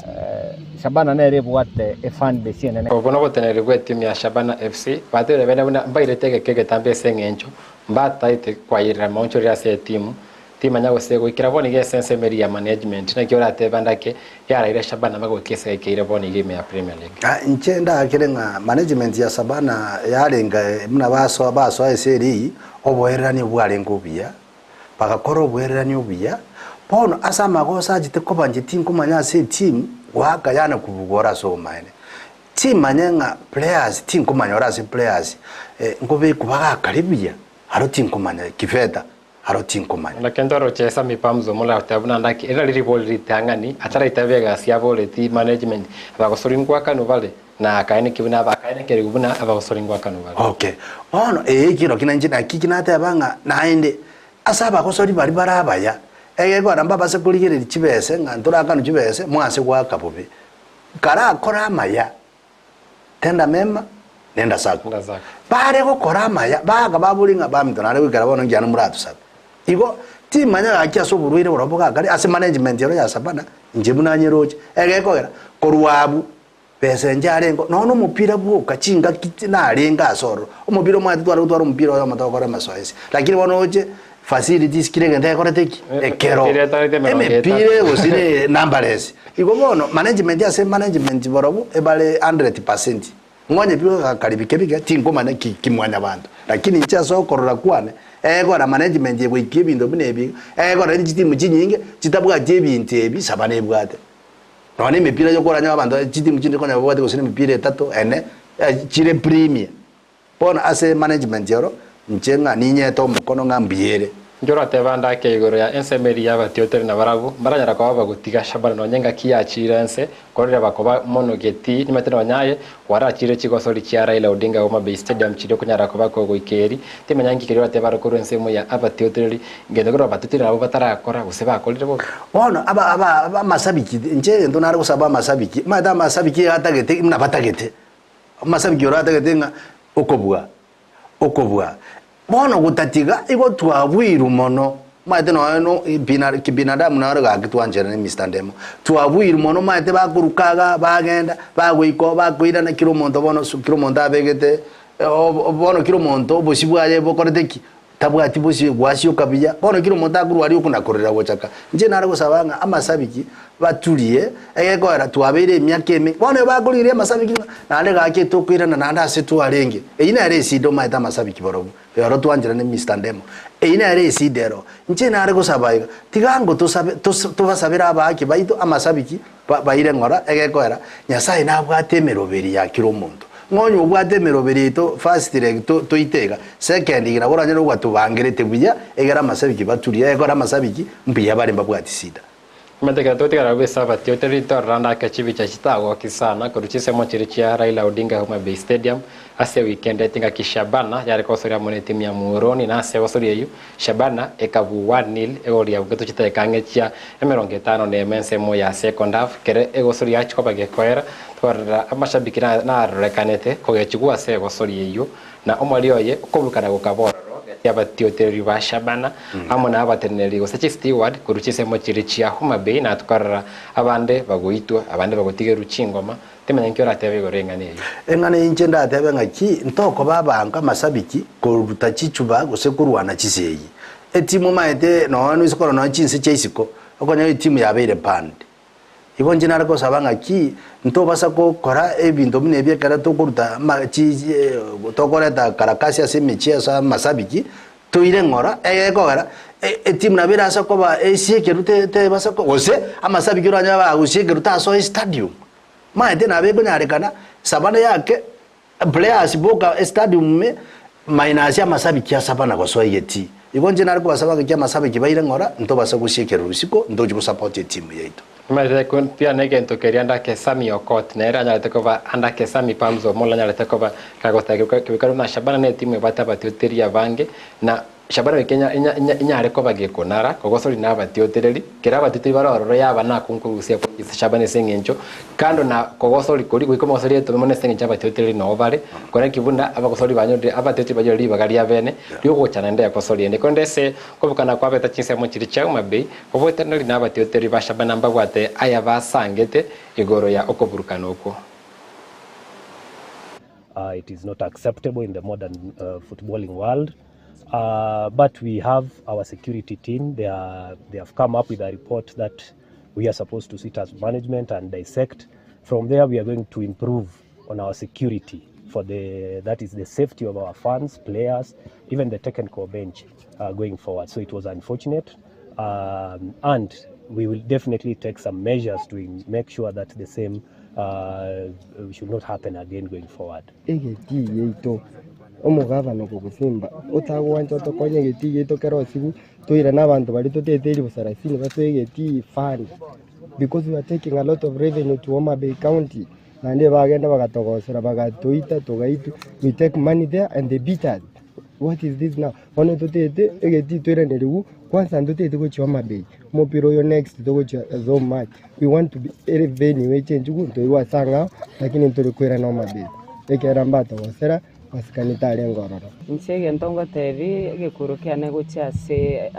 Shabana nere ebwate efan base enene. Obo noboteneneri bw'etimu ya Shabana FC, batebirie bene buna mbairete egeka egetambe ase eng'encho mbataete kwayerera amaonchoreri ase etimu, timanya gose goikera bono iga ase ensemo eria ya management naki oratebe ande ake yaraire Shabana magoika ase ekeire bono iga ime ya Premier League. Inche ndakere ng'a management ya Shabana yarenge buna basoa basoa ase eri oboererani bwarenge obuya, Bagakora oboererani obuya, Bono ase amagoso achete koba inche tinkomanya ase etimu, goaka yane kobugwa ore ase obomaene. Timanye ng'a players tinkomanya ore ase players nkobekwa bagakare buya, aro tinkomanya kifedha aro tinkomanya. Naki ntoroche Sammy Pamzo omoragoteba buna ndaki eri nari ribori ritang'ani ataraitaba egasi yaboreti management abagosori ngwakanwa bare na akaeneki buna akaenekerigwe buna abagosori ngwakanwa bare. Okay, bono ee ekero ki nainche naki ki nateba ng'a naende ase abagosori baria bare abaya, egekogera mbabase korigereria chibese ng'a ntorakanwe chibese mwase goaka bobe. Karakore amaya, tenda mema, nenda zako. Nenda zako. Bare gokora amaya, baaka baborie ng'a baminto nare goikera bono nkiano moratosabe. Igo, timanya gaki ase oborwaire borobwo bogakare, ase management ero ya Shabana, inche buna nyeroche, egekogera, korwa abwo, besa inche arenge, nonya na omopira bwoka chingaki chi narenge ase ororo, omopira omanyete tware gotwara omopira oyomo togokora amasoesi, lakini bono oche, facilities kera egento ekorete ki? Ekero. Emepira etarete emerongo etato. Emepira gose ne numberless. Igo bono, management ase management barobwo ebare 100%. Ng'onye pi ogakari bike bike, tinkomanya ki ki mwanyabanto. Lakini inche ase okorora kwane, egora management egoikia ebinto buna ebi iga, egora rende chitimu chinyinge chitabwati ebinto ebi Shabana ebwate. Nonya na emepira yokoranya abanto chitimu chinde konya babwate gose na emepira etato, ene, chire premier. Bono ase management ero, inche ng'a ninyete omokono ng'a mbuya ere. Inche oratebe ande ake igoro ya ensemo eria y'abatiotere na barabwo mbaranyara koba bagotiga Shabana nonya engaki yachiire ense, korire bakoba mono getii, nimanyete nonya aye kwarachire chigosori chia Raila Odinga Homa Bay Stadium chiria okonyara koba kogoika eri. Timanya nki keria oratebe aro korwa ensemo ya abatiotereri, ngento korwa abatiotereri nabwo batarakora gose bakorire bobe. Bono aba aba amasabiki, inche egento nare gosaba amasabiki, omanyete amasabiki iga atagete buna batagete. Amasabiki oro atagete ng'a okobua, okobua. Bono gotatiga igo twabuirwe mono, omanyete nonya no bina kibinadamu naro gaki twancherane Mister Ndemo, twabuirwe mono omanyete bakoruka igaa bagenda, bagoika oo bakoirana kera omonto bono kera omonto abegete bono kera omonto obosio bwaye bokorete ki? Tabwati bosio gwasioka buya. Bono kera omonto akorwa aria okona-korera gocha ka. Inche nare gosaba ng'a amasabiki baturie, egekoera twabeire emiaka eme, bono ebe bakorigereria amasabiki ng'a naende gaki tokoirana naende ase twarenge. Eyio nere esida omaete amasabiki barobwo, ero twancherane Mister Ndemo. Eyio nere esida ero. Inche nare gosaba iga, tiga ango tosabe tos tobasabere abaaki baito amasabiki ba baire ng'ora, egekoera Nyasaye nabwate emeroberi ya kera omonto. Ng'a onye obwate emeroberi yaito first leg to toite iga, second iga nabo oranyore ogwatobangerete buya egere amasabiki baturie, egekora amasabiki mbuya bare mbabwati shida. Omanyete ekero togotigara abwo esabati ote ritorora ndake chibicha chitagoki sana korwa chinsemo chiria chia Raila Odinga Homa Bay Stadium ase ewikendi ete engaki Shabana yare kogosoria amo netimu ya Muhoroni na ase egosoria eyio Shabana ekabua 1-0 egoria goetwa chidakika ang'e chia emerongo etano nemo ensemo ya second half kere egosoria yachia koba gekoera twarora amashabiki narorekanete kogechigwa ase egosoria eyio na omwari oye okoburukana gokaba ororo gati y'abatiotereri ba Shabana amo na abateneneri gose chisteward korwa chinsemo chiria chia Homa Bay na tokarora abande bagoitwa abande bagotigerwa chingoma Timanya inki oratebe igoro y'eng'ana eyio. Eng'ana eye inche ndatebe ng'aki, ntokoba abanto amasabiki koruta chichuba gose korwana chisegi. Etimu omaete nonya noise korora nonya chinse chia isiko, okonyora etimu yabeire banned. Igo inche nare kosaba ng'aki, ntobasa gokora ebinto buna ebi ekero tokoruta ama chi tokoreta karakasi ase emechie ase amasabiki, toire ng'ora, egekogera etimu nabo erase koba esiekerwe te tebasa gose amasabiki oranyore bagosiekerwa tasoa estadium. Maete nabo ekonyarekana, Sabana yake players boka estadium ime minus amasabiki a Sabana gosoa egetii. Igo inche nare kobasaba ng'aki amasabiki baire ng'ora ntobasa gosiekerera isiko ntochi gosupport etimu yaito. Nimanyete pia negento keria ndake Sammy Okot nere anyarete koba andake Sammy Pamzo Omollo anyarete koba kagotagekwa kebekano buna Shabana ne etimu ebwate abatioteria abange na Shabana goika inyare koba gekonara kogosori na abatiotereri, kera abatiotereri bare ororo yaba nakonkorusia kong'isa Shabana ase eng'encho kando na kogosori koria goika omogosori etome mono ase eng'encho abatiotereri noo bare, kora ki buna abagosori banyorire abatiotereri banyorire ribaga ria bene riogocha naende egosori ende. Korende ase kobokana kwabeta chinsemo chiria chia Homa Bay, oboteneneri na abatiotereri ba Shabana mbabwate aya basangete igoro ya okoburukana okwo. It is not acceptable in the modern footballing world but we have our security team they are they have come up with a report that we are supposed to sit as management and dissect from there we are going to improve on our security for the that is the safety of our fans players even the technical bench uh, going forward so it was unfortunate um, and we will definitely take some measures to make sure that the same uh, should not happen again going forward. Egetii giaito, omogavana okogosimba, otagwancha otokonye egetii giaito kere osigu, toirane abanto baria totaete elifu sarasini basoe egetii fund because we are taking a lot of revenue to Homa Bay County naende bagenda bagatogosera bagatoita togaitwa, we take money there and they beat us. What is this now? Bono totaete egetii toiranerigwe kwanza ntotaete gochia Homa Bay, omopira oyo next togochia so much, we want to be ere venue echenchigwe ntoigwe ase ang'ao lakini ntori koirana Homa Bay, ekiagera mbatogosera masikani tarenge ororo. Inche egento ngotebi egekuro kiane gochia ase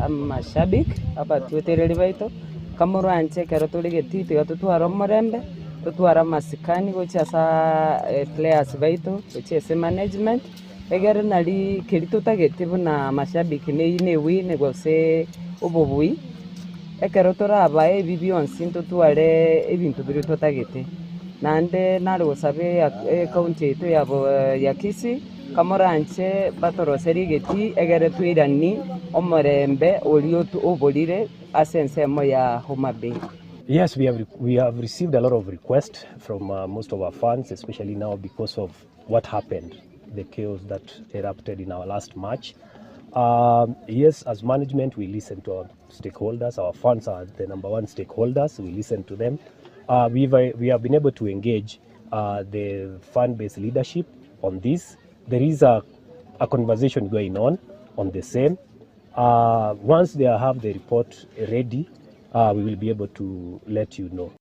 amashabik, abatuetereri baito, kamorwanche ekero tore getii tiga totware omorembe, totware amasikani gochia ase players baito, gochia ase management, egere nari keria totagete buna amashabiki neywo ne ewin gose obobui, ekero torabae ebi bionsi ntotware ebinto biria totagete. Naende nare gosaba ecounty yaito ya ya Kisii, kamoranche batoroserie egetii egere toiranie omorembe oria oborire ase ensemo ya Homa Bay. Yes, we have, we have received a lot of requests from uh, most of our fans, especially now because of what happened, the chaos that erupted in our last match. Um, yes, as management, we listen to our stakeholders. Our fans are the number one stakeholders. We listen to them. Uh, we've, uh, we have been able to engage uh, the fan-based leadership on this. There is a, a conversation going on on the same. Uh, once they have the report ready, uh, we will be able to let you know.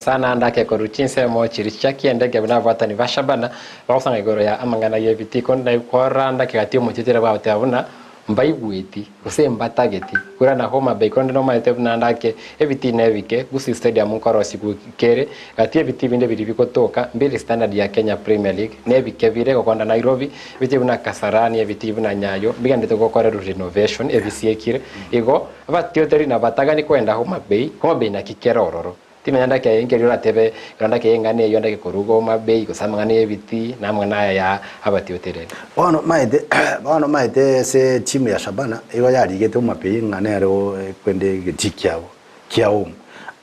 Sana ndake korwa chinsemo chiria chia kiendege buna abwatani ba Shabana bagosanga igoro ya amang'ana y'ebiti konde koranda kegati omochie bagoteba buna mbaigweti gose mbatageti kwirana Homa Bay konde nomaete buna ndake ebiti nebike Gusii Stadium nkorosigwa kere gati ebiti binde biri bigotoka mbiri standard ya Kenya Premier League nebike bire gokonda Nairobi ebiti buna Kasarani ebiti buna Nyayo bigendete gokorerwa renovation ebisiekire igo abatioteri na batagani kwenda Homa Bay Homa Bay naki kere ororo Timanya ndake aye nkeri oratebe ekero ndake eng'ana eyio ndake koruga Homa Bay gose amang'ana y'ebitii na amang'ana aya ya abatiotereri. Bono maete bono maete ase etimu ya Shabana igo yarigete Homa Bay ng'a nere ekwende egetii kiabo kia home.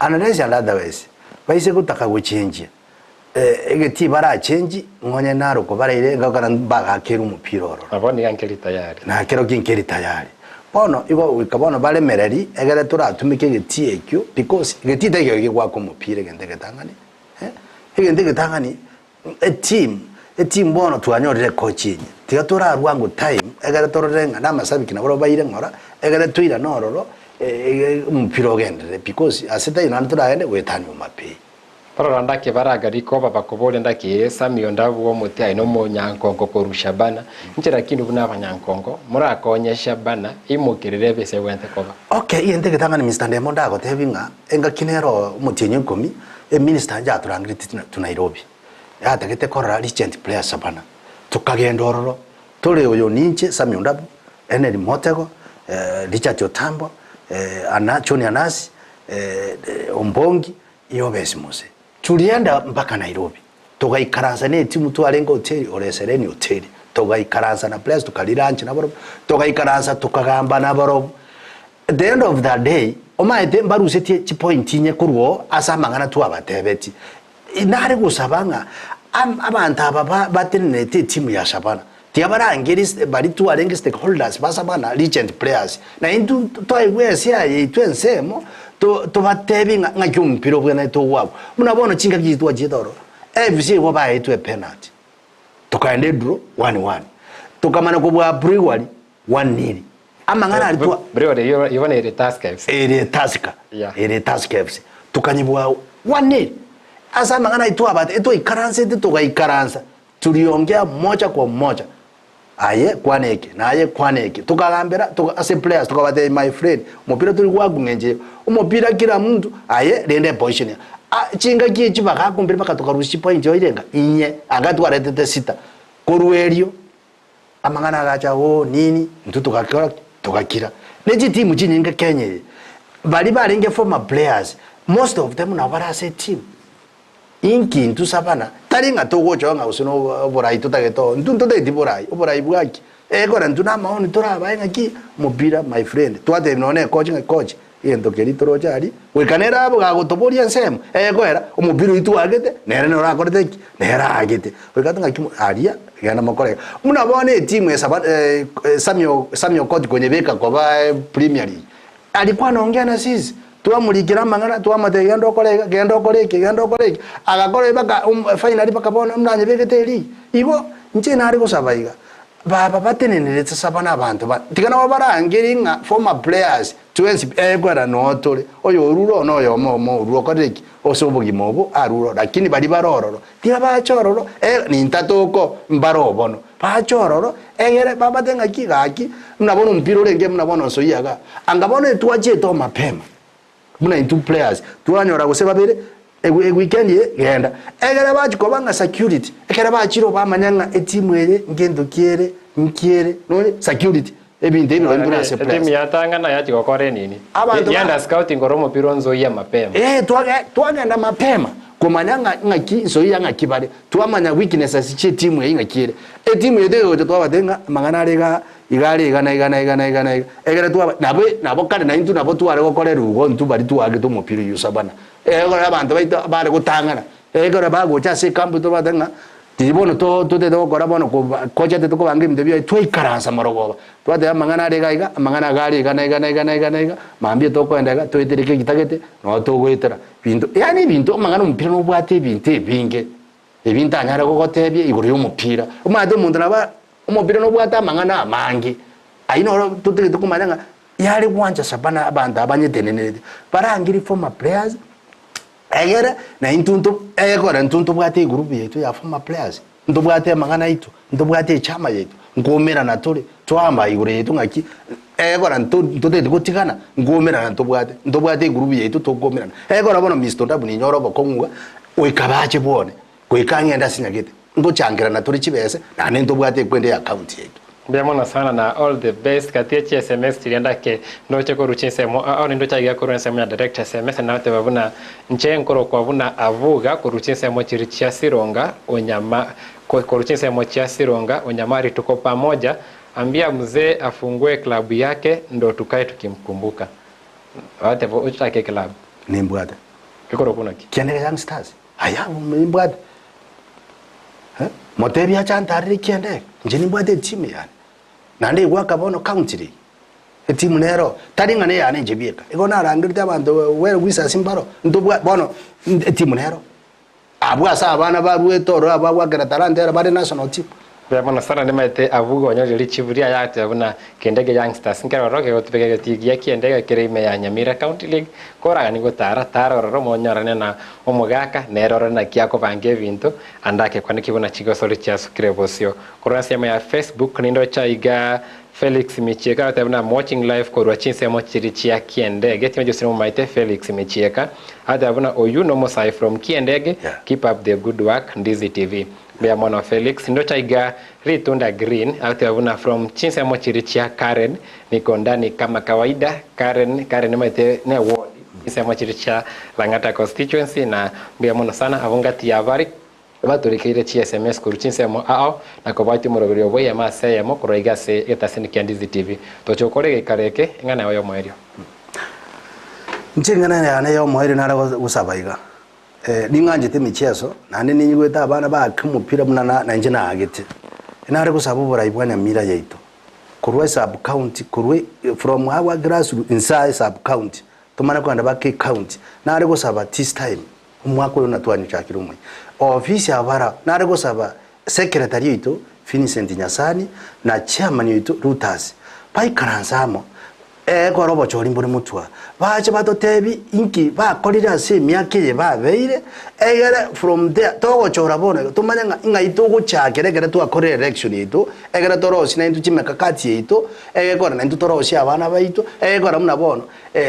Unless and otherwise baise gotaka gochenjia egetii barachenji ng'onye naro kobaraire ngakora mbagakerwe omopira ororo. Nabo niga nkeri tayari. Na kerokio nkeri tayari. Bono igo goika bono baremereri egere toratumeke egetii ekio because egetii taiyo kegoaka omopira egento egetang'ani eh, egento egetang'ani eteam eteam bono twanyorire ecoach enye tiga torarwe ango time egere torore ng'a na amasabiki nabarobwo baire ng'ora egere toirane ororo omopira ogenderere because ase taiyo naende toragende goetania omapei. Barora ndake baraga rikoba bakoboria ndake ee Sammy onde abue omote aye nomonyankongo korwa Shabana inche lakini buna abanyankongo morakonye Shabana imokerere ebe ase egwenerete koba. Okay egento egetang'ani Mister Ndemo ndagotebi ng'a engaki nero omotienyi oikomi eminister inche atorangeretie to Nairobi yatagete korora regent prayer Shabana tokagenda ororo tore oyo ninche Sammy Ondabu, Henry Motego, Richard Otambo, Ana John Anasi, Ombongi Yobesi Mose. Turienda mpaka Nairobi, togaikaransa ne etimu twarenge hoteli ore Sereni Hoteli, togaikaransa na players tokaria lunch nabarobwo, togaikaransa tokagamba nabarobwo. At the end of the day, omaete mbarusetie chipoint inye korwa oo ase amang'ana twabatebetie. Nare gosaba ng'a abanto aba batenenerete etimu ya Shabana, Tiga barangerie baria twarenge stakeholders ba Shabana regent players, na intwe twaigwe esia yaito ensemo tobatebie ng'a ng'aki omopira obwenerete ogwakwa. Buna bono chingaki chiria twachiete ororo, AFC igo baetwe epenalty, tokaenda edraw one one, tokamana kobua Brewery one nil. Amang'ana aria twa. Brewery eyio eyio bono ere Tusker FC. Ere Tusker, Yeah. ere Tusker FC. Tokanyebua one nil. Ase amang'ana ayio twabate, etwaikaransete togaikaransa. Tuliongea moja kwa moja, aye kwana eke, na aye kwana eke, tokagambera toka ase players tokabatebia my friend, omopira tori goakwa ng'encho eye, omopira kera monto aye rende eposition yao. Ah chingaki echi bagakombire mpaka tokarusia chipoint oirenga inye, anga twaretete sita. Korwa erio, amang'ana agacha ooh nini, intwe togakora ki? Togakira. Ne chitimu chinyinge Kenya eye, baria barenge former players, most of them nabo bare ase etimu. Inki intwe sabana, tari ng'a togocha ng'a gose noborai totagete oo, intwe ntotageti borai, oborai bwaki? Ekero intwe namaoni torabae ng'aki, omopira my friend, twatebia nonya ne coach ng'a coach, egento keria toroche aria, goika nere abe gagotoboria ensemo, egoera, omopira oyio twagete, nere norakorete ki? Nere aagete. Goika ase ng'aki aria, genda mokore iga. Buna bono etimu ya saba Samuel Samuel Okot konyebeka koba premier league, Alikuwa anaongea na sisi, twamorikera amang'ana, twamotebia genda okore iga, genda okore eke, genda okore eke, agakora mpaka finally mpaka bono buna anyebegete erii. Igo, inche nare gosaba iga, baba batenenerete saba na abanto ba, tiga nabo barangerie ng'a former players twensi pi, ekwera noo tore, oyo orure oo na oyomo omo orure okorire ki? Ase obogima obo arure oo, lakini baria bare ororo, tiga bache ororo, nintatoko mbare oo bono. Bache ororo, egere babate ng'aki gaki, buna bono omopira orenge buna bono nsoyia igaa. Anga bono etwachiete oo mapema, buna intwe players, twanyora gose babere, eweekend eye genda. Egere bachia koba ng'a security, ekere bachire oo bamanya ng'a etimu eye ngento ki ere, nki ere, nonye security, ebinto ebi nonye buna ase Etimu players. yatang'ana yachia gokora enini, Abanto ba. yanda scouting korwa omopira o Nzoia mapema. Ee, twage twagenda mapema komanya ng'a ng'aki Nzoia ng'aki bare, twamanya weaknesses chie etimu eye ng'aki ere. Etimu eye tegocha twabatebia ng'a amang'ana are igaa, iga are iga na iga na iga na iga na iga, ekere twaba nabo nabo kare naintwe nabo tware gokorerwa igo intwe baria twaagete omopira oyio Shabana. Ekero abanto baito bare gotang'ana, ekero bagocha ase ekampu tobatebia ng'a Riria bono totete gokora bono kochete tokobanga ebinto biaye, twaikaransa morogoba, twateba amang'ana are iga iga, amang'ana iga are iga na iga na iga na iga na iga, mambia tokoenda iga, toetere keki tagete, noo togoetera. Binto yaani ebinto amang'ana omopira nobwate ebinto ebinge, ebi ntanyare gogotebia igoro ya omopira. Omanyete omonto nabo omopira nobwate amang'ana amange, ayio noro totagete komanya ng'a yare gwancha saba na abanto aba banyetenenerete, barangerie former players. Egere na intwe nto egekore intwe ntobwate egroup yaito ya former players, ntobwate amang'ana aito, ntobwate echama yaito, nkoumerana tore, twamba igoro yaito ng'aki, egekora nto ntotagete gotigana, nkoumerana ntobwate, ntobwate egroup yaito tokoumerana. Egekora bono Mister Ondabu ninyore obokong'u iga, goika bache bwone, goika ng'ende ase nyagete, ngochangerana tore chibese, naende ntobwate ekwende ya account yaito. Mbuya mono sana na all the best gati ye chi sms chiria ndake ndoche korwa chinsemo ao nindoche aiga korwa ensemo ya direct sms nagoteba buna nche nkorokwa buna Abuga korwa chinsemo chiria chia Sironga onyama korwa chinsemo chia Sironga onyama rituko pamoja ambia mzee afungue club yake ndo tukae tukimkumbuka bagoteba ochake club Nimbwate. ekorokwa naki? Kiandege Young Stars. Aya, nimbwate. Eh, motebie ache antarere ekianda eke, inche nimbwate etimu yane. Naende egwaka bono county league, etimu nero, tari ng'a neyane inche bieka. Igo narangerete abanto well wishers mbaro, ntobwa bono etimu nero. Abwo ase abana baruete ororo abagwakera talanta ero bare national team. Mbuya mono sana nimaete abwo gonyorire richibu riaye agateba buna kende eke Youngsters nkeroro kegotubeka egetii gia kiende kere ime ya Nyamira County League koragani gotara tara ororo monyorane na omogaka nere orore naki akobanga ebinto ande akekwane ki buna chigosori chiasukire bosio. Korwa ensemo ya Facebook nindoche aiga Felix Michieka agoteba buna I'm watching live korwa chinsemo chiri chia Kiendege timanyeti gose nomomaete Felix Michieka agoteba buna oywo nomosae from Kiendege keep up the good work Ndizi TV. Mbuya mono Felix. Ndoche aiga ritunda green agoteba buna from chinsemo chiri chia Karen niko ndani kama kawaida Karen Karen omanyete ne ward chinsemo chiri chia Lang'ata constituency na mbuya mono sana abwo ngati ya bari batorekeire chi sms korwa chinsemo ao na kobwatia omoroberio obo eyemo ase eyemo korwa aiga ase egetaseni kia Ndizi TV. Toche gokora egeikaro eke eng'ana yao yomoerio. Inche eng'ana yane yomoerio nare gosaba iga. Ning'anchete emicheso, naende ninyigwete abana baake omopira buna na inche naagete. Nare gosaba oborai bwa Nyamira yaito, korwa esub county, korwa from agwo grassroots inse aa esub county, tomanye kogenda mpaka ecounty. Nare gosaba this time, omwaka oyo natwanyochakire omoyia, ofisi abara, nare gosaba secretary oito Vincent Nyasani na chairman oito Lutas, baikaranse amo, Ekero obochori mbore motwe aa, bache batotebie inki bakorire ase emiaka eye babeire, egere from there togochora bono iga tomanye ng'a ng'ai togochakera ekere twakorire election yaito, ekere torosie naintwe chimekakati yaito, egekora naintwe torosie abana baito, egekora buna bono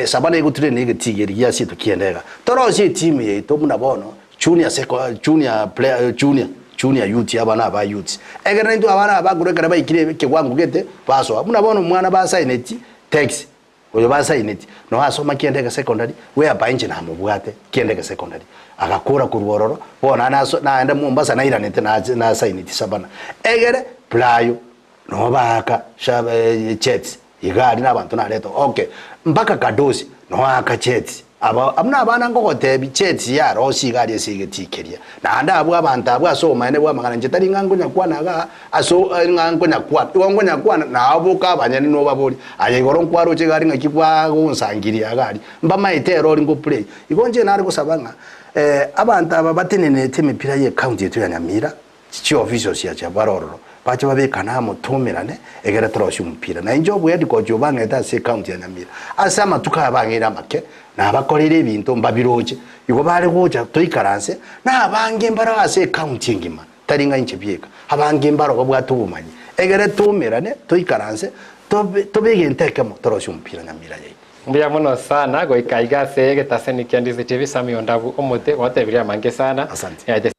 saba negotrain egetiga eri giasieto kiende iga. Torosie etimu yaito buna bono junior seco junior player junior junior youth abana aba youths. Ekero naintwe abana aba bakorwa ekero baikire ekewango gete, basoa. Buna bono omwana basaineti taxi. Oyo basaineti noo asoma Kiendege Secondary, whereby inche namobwate Kiendege Secondary. Agakora korwa ororo, bono naende aso naende Mombasa nairanete nache nasaineti Shabana. Egere Brayo noo baaka Shab Chets iga aria na abanto nareta okay, mpaka Kadosi noo aaka Chets. Aba abwo nabana ngogotebia Chets yarosia iga aria ase egetii keria. Naende abwo abanto abwo ase obomaene bw'amang'ana inche tari ng'a nkonyakwana igaa ase ng'a nkonyakwana, igo nkonyakwana naboka abanyene nobaborie, aye igoro nkwaroche iga aria ng'aki kwagonsangiria iga aria, mbamaete ere ore ngoplay. Igo inche nare gosaba ng'a abanto aba batenenete emepira ye ecounty yaito ya Nyamira, chiofficials chiacha bare ororo, bache babekane amo toumerane egere torosie omopira. Na inche obo head coach obang'ete ase ecounty ya Nyamira, ase amatuko aya bang'eire amake, nabakoreire ebinto mbabiroche, igo bare gocha toikaranse, na abange mbare ase ecounty engima, tari ng'a inche bieka, abange mbare babwate obomanyi, egere toumerane toikaranse, tobe tobe egento ekemo torosie omopira Nyamira yaito. Mbuya mono sana goika iga ase egetaseni kia Ndizi TV Samuel Ondabu omote gwatebirie amange sana. Asante.